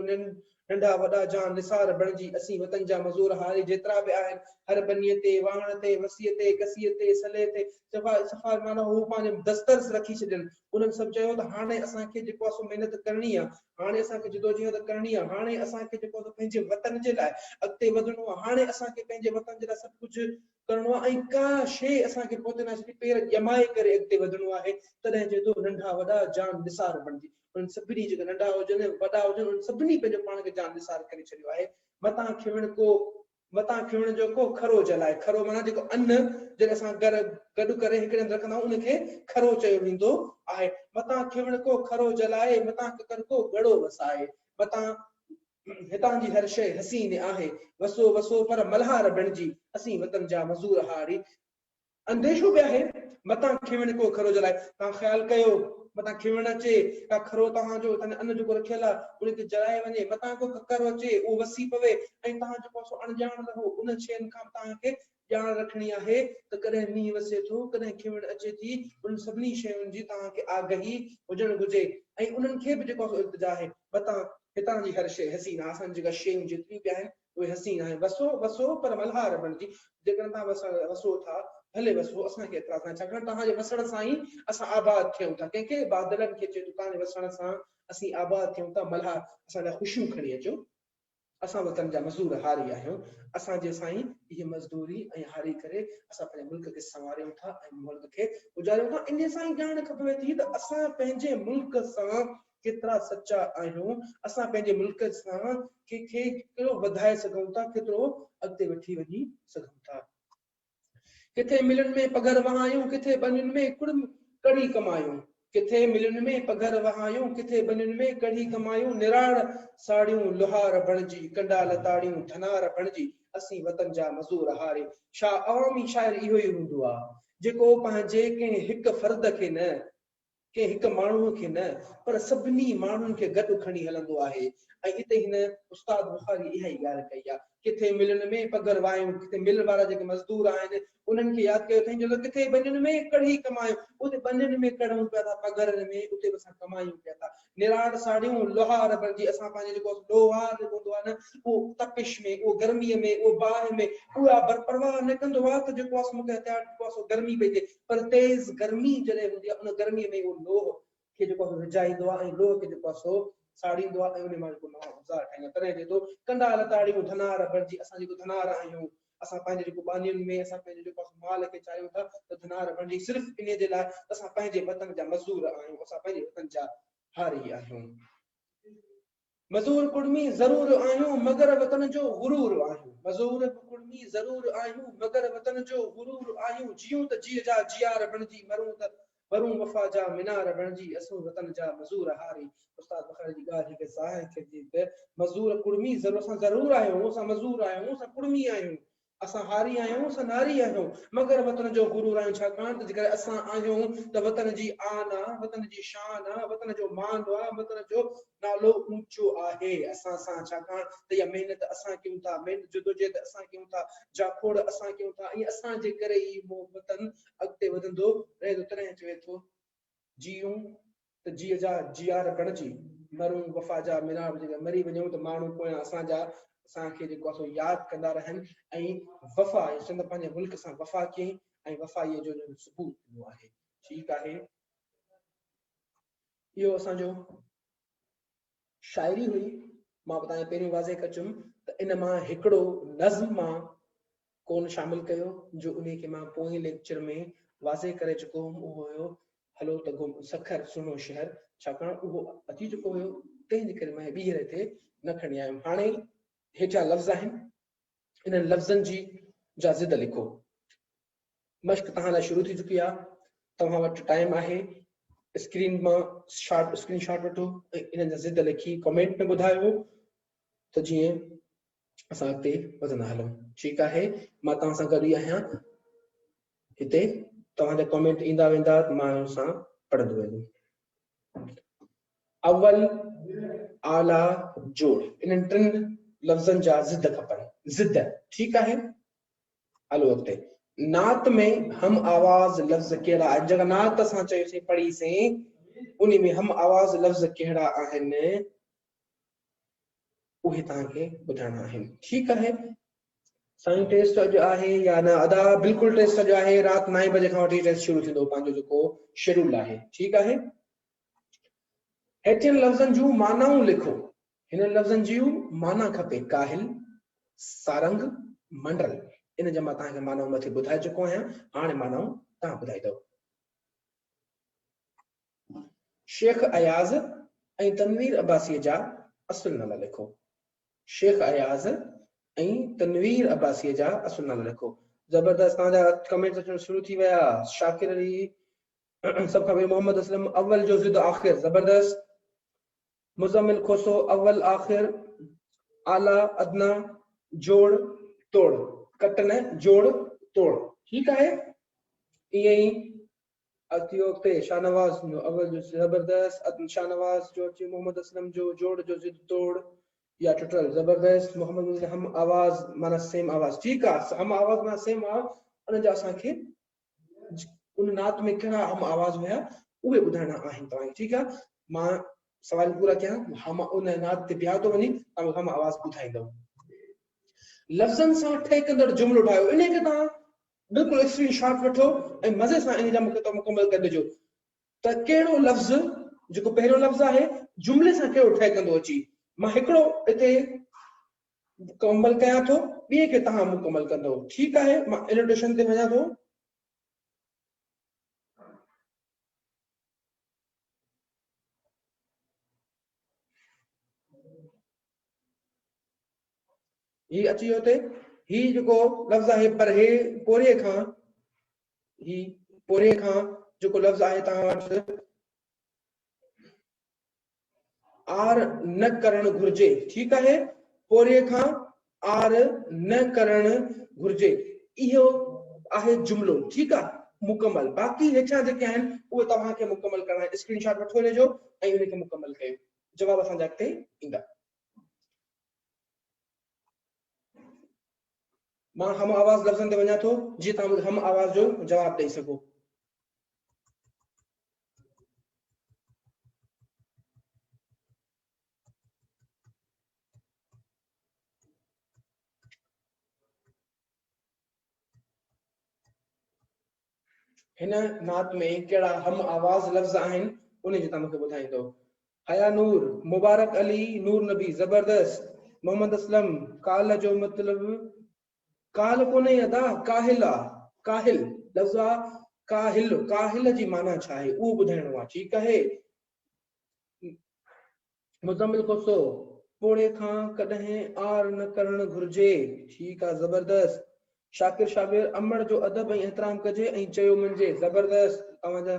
ننڍا وڏا جان نثار بڻجي، اسين وطن جا مزور هاري جيترا به آهن، هر ٻنيء تي، واهڻ تي، وسيء تي، ڪسيء تي، سلي تي، صفا صفا معنيٰ هو پنهنجو دسترس رکي ڇڏين، انهن سڀ چيو ته هاڻي اسان کي جيڪو آهي سو محنت ڪرڻي آهي، هاڻي اسان کي جدوجهد ڪرڻي آهي، هاڻي اسان کي جيڪو آهي سو پنهنجي وطن جي لاء اڳتي وڌڻو آهي، هاڻي اسان کي پنهنجي وطن جي لاء سڀ ڪجهه ڪرڻو آهي ۽ ڪا شيء اسان کي پوئتي ناهي ڇڏي، پير ڄمائي ڪري اڳتي وڌڻو آهي، تڏهن چئي ٿو ننڍا وڏا جان نثار بڻجي. انهن سڀني جيڪي ننڍا هجن وڏا هجن انهن سڀني پنهنجو پاڻ کي جان نثار ڪري ڇڏيو آهي، متان کيوڻ ڪو متان کيوڻ جو ڪو کرو جلائي، کرو معنيٰ جيڪو ان جڏهن اسان گهر گڏ ڪري هڪڙي هنڌ رکندا آهيون ان کي کرو چيو ويندو آهي. متان کيوڻ ڪو کرو جلائي، متان ڪڪر ڪو ڳڙو وسائي. متان هتان جي هر شيء حسين آهي، وسو وسو پر ملهار بڻجي، اسين وطن جا مزور هاري. انديشو به آهي متان کيوڻ ڪو کرو جلائي. توهان خيال ڪيو متان کيوڻ اچي ڪا کرو توهان جو توهان ان جيڪو رکيل آهي ان کي جلائي وڃي متان ڪو ڪڪر اچي اهو وسي پوي ۽ توهان جيڪو آهي سو اڻڄاڻ رهو انهن شين کان به توهان کي ڄاڻ رکڻي آهي ته ڪڏهن مينهن وسي ٿو ڪڏهن کيوڻ اچي ٿي انهن سڀني شين جي توهان کي آگهي هجڻ گهرجي ۽ انهن کي به جيڪو آهي سو التجا آهي متان هتان جي هر شيء حسين آهي اسان جي جيڪا شيون جيتريون به آهن اهي حسين آهن. وسو، وسو، پر ملهار بڻجي. جيڪڏهن توهان وسڻ، وسو ٿا، ڀلي وسو، اسان کي اعتراض ناهي، ڇاڪاڻ توهان جي وسڻ سان ئي اسان آباد ٿيون ٿا. ڪنهن کي؟ بادلن کي چئي ٿو، توهان جي وسڻ سان اسين آباد ٿيون ٿا، ملهار، اسان لاء خوشيون کڻي اچو. اسان وطن جا مزدور هاري آهيون. اسان جي سان ئي اهي مزدوري ۽ هاري ڪري اسان پنهنجي ملڪ کي سنواريون ٿا ۽ ملڪ کي اجاريون ٿا. انهيء سان ئي ڄاڻ کپوي ٿي ته اسان پنهنجي ملڪ سان ڪيترا سچا آهيون، اسان پنهنجي ملڪ سان کي کي ڪيترو وڌائي سگهون ٿا، ڪيترو اڳتي وٺي وڃي سگهون ٿا. ڪٿي ملن ۾ پگهر وهايون، ڪٿي ٻنين ۾ ڪڙم ڪڙهي ڪمايون. ڪٿي ملن ۾ پگهر وهايون، ڪٿي ٻنين ۾ ڪڙهي ڪمايون. نراڙ ساڙيون لوهار بڻجي، ڪنڊا لتاڙيون ڌنار بڻجي، اسين وطن جا مزور هاري. شاهه عوامي شاعر اهو ئي هوندو آ، جيڪو پنهنجي ڪنهن هڪ فرد کي نه، ڪنهن هڪ ماڻهوء کي نه پر سڀني ماڻهن کي گڏ کڻي هلندو آهي ۽ اتي هن استاد بخاري اها ئي ڳالهه ڪئي آهي. ڪٿي ملن ۾ پگهر واهيون، ڪٿي مل وارا جيڪي مزدور آهن انهن کي ياد ڪيو اٿائين، چيو ته ڪٿي ٻنين ۾ ڪڙهي ڪمايون، اتي ٻنين ۾ ڪڙهون پيا ٿا، پگهرن ۾ اتي به اسان ڪمايون پيا ٿا. نراڙ ساڙيون لوهار بڻجي، اسان پنهنجو جيڪو لوهار جيڪو هوندو آهي نه اهو تپش ۾ اهو گرميء ۾ اهو باهه ۾ اها پرواهه نه ڪندو آهي ته جيڪو آهي سو مون کي هٿيار جيڪو آهي سو گرمي پئي ٿئي، پر تيز گرمي جڏهن هوندي آهي ان گرميء ۾ اهو لوهه کي جيڪو آهي سو رجائيندو آهي ۽ لوهه کي جيڪو آهي سو ساڙيندو آهي ۽ ان مان جيڪو نوان اوزار ٺاهيندو آهي. تڏهن چئي ٿو، ڪنڊا لتاڙيون ڌنار بڻجي، اسان جيڪو ڌنار آهيون، اسان پنهنجي جيڪو ٻانهين ۾ اسان پنهنجو جيڪو آهي سو مال کي چاريون ٿا ته ڌنار بڻجي صرف انهيء جي لاء ته اسان پنهنجي وطن جا مزور آهيون، اسان پنهنجي وطن جا هاري آهيون. مزور ڪڙمي ضرور آهيون مگر وطن جو غرور آهيون مزور به ڪڙمي ضرور آهيون مگر وطن جو غرور آهيون جيئون ته جيء جا جيار بڻجي مرون ته مرون وفا جا مينار بڻجي اسون وطن جا مزور هاري استاد بخاري جي ڳالهه هڪ ظاهر ٿئي ٿي ته مزور ڪڙمي ضرور اسان ضرور آهيون اسان مزور آهيون اسان ڪڙمي آهيون. اسان هاري آهيون، اسان ناري آهيون، مگر وطن جو غرور آهيون، ڇاڪاڻ ته جيڪڏهن اسان آهيون ته وطن جي آن آ، وطن جي شان آ، وطن جو مان آ، وطن جو نالو اوچو آهي اسان سان، ڇاڪاڻ ته اها محنت اسان ڪيون ٿا، محنت جدوجهد اسان ڪيون ٿا، جاکوڙ اسان ڪيون ٿا ۽ اسان جي ڪري ئي اهو وطن اڳتي وڌندو رهي ٿو، تڏهن چوي ٿو. جيئون ته جيء جا جيار بڻجي، مرون وفا جا مينار بڻجي. جيڪڏهن مري وڃون ته ماڻهو پويان اسان جا اسان کي جيڪو آهي سو ياد ڪندا رهن ۽ وفا يعني چون ته پنهنجي ملڪ سان وفا ڪيائين ۽ وفائيء جو جو ثبوت ڏنو آهي. ٺيڪ آهي. اهو اسان جو شاعري هئي. مان به توهان کي پهريون واضح ڪري چيم ته ان مان هڪڙو نظم مان ڪونه شامل ڪيو جو انهي کي مان پوئين ليڪچر ۾ واضح ڪري چڪو هوم اهو هيو هلو ته گم سکر سهڻو شهر ڇاڪاڻ اهو اچي چڪو هيو تنهن جي ڪري مان ٻيهر هتي نه کڻي آيم هاڻي هيٺيان لفظ آهن انهن لفظن جي جا ضد لکو مشق توهان لاء شروع ٿي چڪي آهي توهان وٽ ٽائيم آهي اسڪرين مان شارٽ اسڪرين شاٽ وٺو ۽ انهن جا ضد لکي ڪمينٽ ۾ ٻڌايو ته جيئن اسان اڳتي وڌندا هلون ٺيڪ آهي مان توهان سان گڏ ئي آهيان هتي توهان جا ڪمينٽ ايندا ويندا مان ان سان پڙهندو ويندم اول اعليٰ جوڙ انهن ٽن لفظن جا ضد کپن ضد ٺيڪ آهي هلو اڳتي نعت ۾ هم آواز لفظ ڪهڙا آهن جيڪا نعت اسان چيوسين پڙهيسين ان ۾ هم آواز لفظ ڪهڙا آهن اهي توهان کي ٻڌائڻا آهن ٺيڪ آهي سائين ٽيسٽ اڄ آهي يا نه ادا بلڪل ٽيسٽ اڄ آهي رات 9 بجي کان وٺي ٽيسٽ شروع ٿيندو پنهنجو جيڪو شيڊول آهي ٺيڪ آهي هيٺين لفظن جون معنائون لکو هنن لفظن جون معنيٰ کپي ڪاهل سارنگ منڊل ان جا مان توهان کي معنائون مٿي ٻڌائي چڪو آهيان هاڻي معنائون توهان ٻڌائيندو شيخ اياز ۽ تنوير عباسيء جا اصل نالا لکو. شيخ اياز ۽ تنوير عباسيء جا اصل نالا لکو. زبردست توهان جا ڪمينٽس اچڻ شروع ٿي ويا. شاڪر علي سڀ کان پهرين محمد اسلم اول جو ضد آخر زبردست. مزمل کوسو اول آخر اعليٰ ادنيٰ جوڙ توڙ ڪٽ نه جوڙ توڙ ٺيڪ آهي ائين ئي اچي اڳتي شاهنواز جو اول جو زبردست شاهنواز جو اچي محمد اسلم جو جوڙ جو ضد توڙ يا ٽٽل زبردست محمد مزل هم آواز معنی سيم آواز ٺيڪ آ هم آواز معنی سيم آواز ان جا اسان کي ان نعت ۾ ڪهڙا هم آواز هيا اهي ٻڌائڻا آهن توهان کي ٺيڪ آ مان سوال پورا ڪيان هم ان نعت تي بيهان ٿو وڃي توهان هم آواز ٻڌائيندو لفظن سان ٺهڪندڙ جملو ٺاهيو انهي کي توهان بلڪل اسڪرين شاٽ وٺو ۽ مزي سان ان جا مون کي توهان مڪمل ڪري ڏجو ته ڪهڙو لفظ جيڪو پهريون لفظ آهي جملي سان ڪهڙو ٺهڪندو اچي مان هڪڙو هتي مڪمل ڪيان ٿو ٻئي کي توهان مڪمل ڪندو ٺيڪ آهي مان انوٽيشن تي وڃان ٿو هي اچي ويو هتي هي جيڪو لفظ آهي پرهي پورهيي کان هي پورهيي کان جيڪو لفظ آهي توهان وٽ آر نه ڪرڻ گهرجي ٺيڪ آهي پورهيي کان آر نه ڪرڻ گهرجي اهو آهي جملو ٺيڪ آهي مڪمل باقي هيٺيان جيڪي آهن اهي توهان کي مڪمل ڪرڻا آهن اسڪرين شاٽ وٺو ان جو ۽ ان کي مڪمل ڪيو جواب اسان جا اڳتي ايندا مان هم آواز لفظن تي وڃان ٿو جيئن توهان مون کي هم آواز جو جواب ڏئي سگهو. هن نعت ۾ ڪهڙا هم آواز لفظ آهن انهي جي توهان مون کي ٻڌائيندو. حيا نور، مبارڪ علي، نور نبي، زبردست، محمد اسلم، ڪالهه جو مطلب ڪالهه ڪونهي ادا ڪاهل آ، ڪاهل لفظ آ ڪاهل، ڪاهل جي معنيٰ ڇا آهي اهو ٻڌائڻو آ ٺيڪ آهي. مزمل کوسو، پوڙهي کان ڪڏهن عار نه ڪرڻ گهرجي. ٺيڪ آ زبردست. شاڪر شابر، امڙ جو ادب ۽ احترام ڪجي ۽ چيو مڃجي. زبردست توهان جا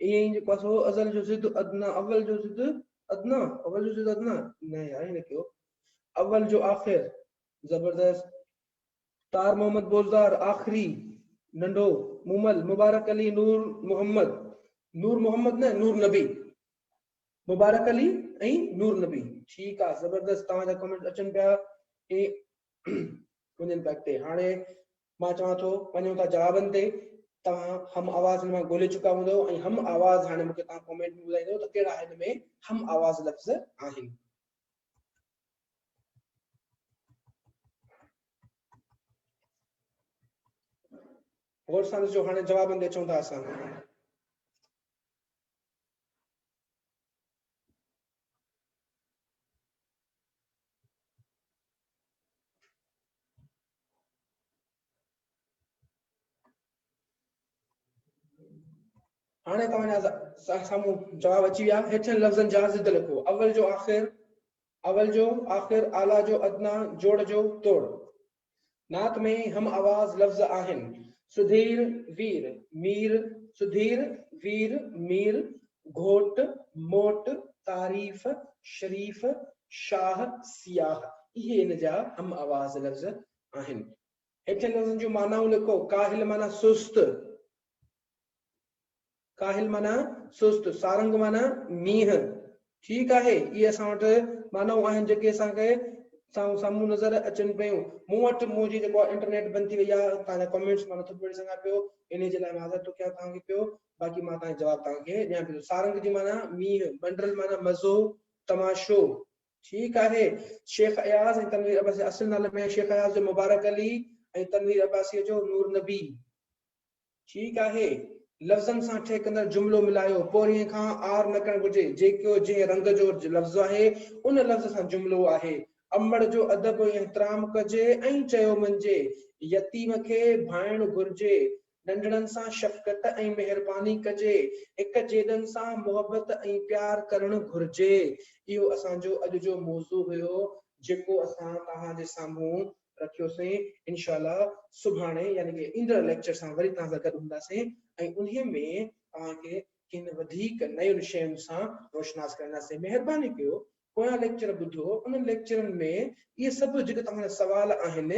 ائين ئي جيڪو آ سو ازل جو ضد ادنيٰ اول جو ضد ادنيٰ اول جو ضد ادنيٰ نه يار ائين نه ڪيو اول جو آخر زبردست. تار محمد بوزدار، آخري، ننڍو، مومل، مبارڪ علي، نور محمد، نور محمد نه نور نبي، مبارڪ علي ۽ نور نبي. ٺيڪ آ زبردست توهان جا ڪمينٽس اچن پيا ۽ وڃن پيا اڳتي. هاڻي مان چوان ٿو وڃون ٿا جوابن تي. توهان هم آواز هن مان ڳولي چڪا هوندؤ ۽ هم آواز هاڻي مون کي توهان ڪمينٽ ۾ ٻڌائيندؤ ته ڪهڙا هن ۾ هم آواز لفظ آهن. غور سان ڏسجو هاڻي جوابن تي اچون ٿا اسان. هاڻي توهان جا سامهون جواب اچي ويا. هيٺين لفظن جا ضد لکو. اول جو آخر، اول جو آخر، اعليٰ جو ادنيٰ، جوڙ جو توڙ. نعت ۾ هم آواز لفظ آهن، سڌير، وير، مير، سڌير، وير، مير، گهوٽ، موٽ، تعريف، شريف، شاهه، سياهه. اهي ان جا هم آواز لفظ آهن. هيٺين لفظن جون معنائون لکو، ڪاهل معنيٰ سست، ڪاهل معنيٰ سست، سارنگ معنيٰ مينهن. ٺيڪ آهي، اهي اسان وٽ معنائون آهن جيڪي اسان کي سامهون نظر اچن پيون. مون وٽ منهنجي جيڪو آهي انٽرنيٽ بند ٿي وئي آهي، توهان جا ڪمينٽس مان نٿو پڙهي سگهان پيو، انهي جي لاء معذرت ٿو ڪيان توهان کي پيو، باقي مان توهان جو جواب توهان کي ڏيان پيو. سارنگ جي معنيٰ مينهن، بنڊل معنيٰ مزو، تماشو. ٺيڪ آهي، شيخ اياز ۽ تنوير عباسي اصل نالي ۾ شيخ اياز جو مبارڪ علي ۽ تنوير عباسيء جو نور نبي. ٺيڪ آهي، لفظن سان ٺهڪندڙ جملو ملايو، پهرئين کان آر نه ڪرڻ گهرجي، جيڪو جنهن رنگ جو لفظ آهي، ان لفظ سان جملو آهي. امڙ جو ادب ۽ احترام ڪجي ۽ چيو مڃجي، يتيم کي ڀانئڻ گهرجي، ننڍڙن سان شفقت ۽ مهرباني ڪجي، هڪ جيڏن سان محبت ۽ پيار ڪرڻ گهرجي. اهو اسان جو اڄ جو موضوع هيو جيڪو اسان توهان جي سامهون رکيوسين. انشاء الله سڀاڻي يعني ڪه ايندڙ ليڪچر سان وري توهان سان گڏ هونداسين ۽ انهي ۾ توهان کي ڪن وڌيڪ نين شين سان روشناس ڪرائينداسين. مهرباني ڪيو پويان ليڪچر ٻڌو، انهن ليڪچرن ۾ اهي سڀ جيڪي توهان جا سوال آهن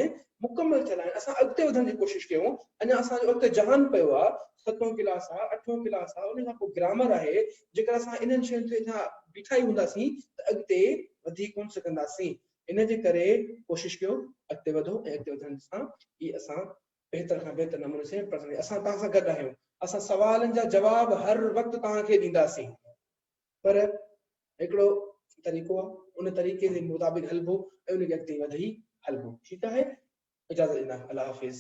مڪمل ٿيل آهن، اسان اڳتي وڌڻ جي ڪوشش ڪيون، اڃا اسان جو اڳتي جهان پيو آهي، ستون ڪلاس آهي، اٺون ڪلاس آهي، ان کان پوء گرامر آهي، جيڪر اسان انهن شين تي اڃا بيٺا ئي هونداسين ته اڳتي وڌي ڪونه سگهنداسين، ان جي ڪري ڪوشش ڪيو اڳتي وڌو ۽ اڳتي وڌڻ سان ئي اسان بهتر کان بهتر نموني سان پڙهنداسين، اسان توهان سان گڏ آهيون، اسان سوالن جا جواب هر وقت توهان کي ڏينداسين. پر هڪڙو طريقو آهي ان طريقي جي مطابق هلبو ۽ ان کي اڳتي وڌي هلبو. ٺيڪ آهي اجازت ڏيندا الله حافظ.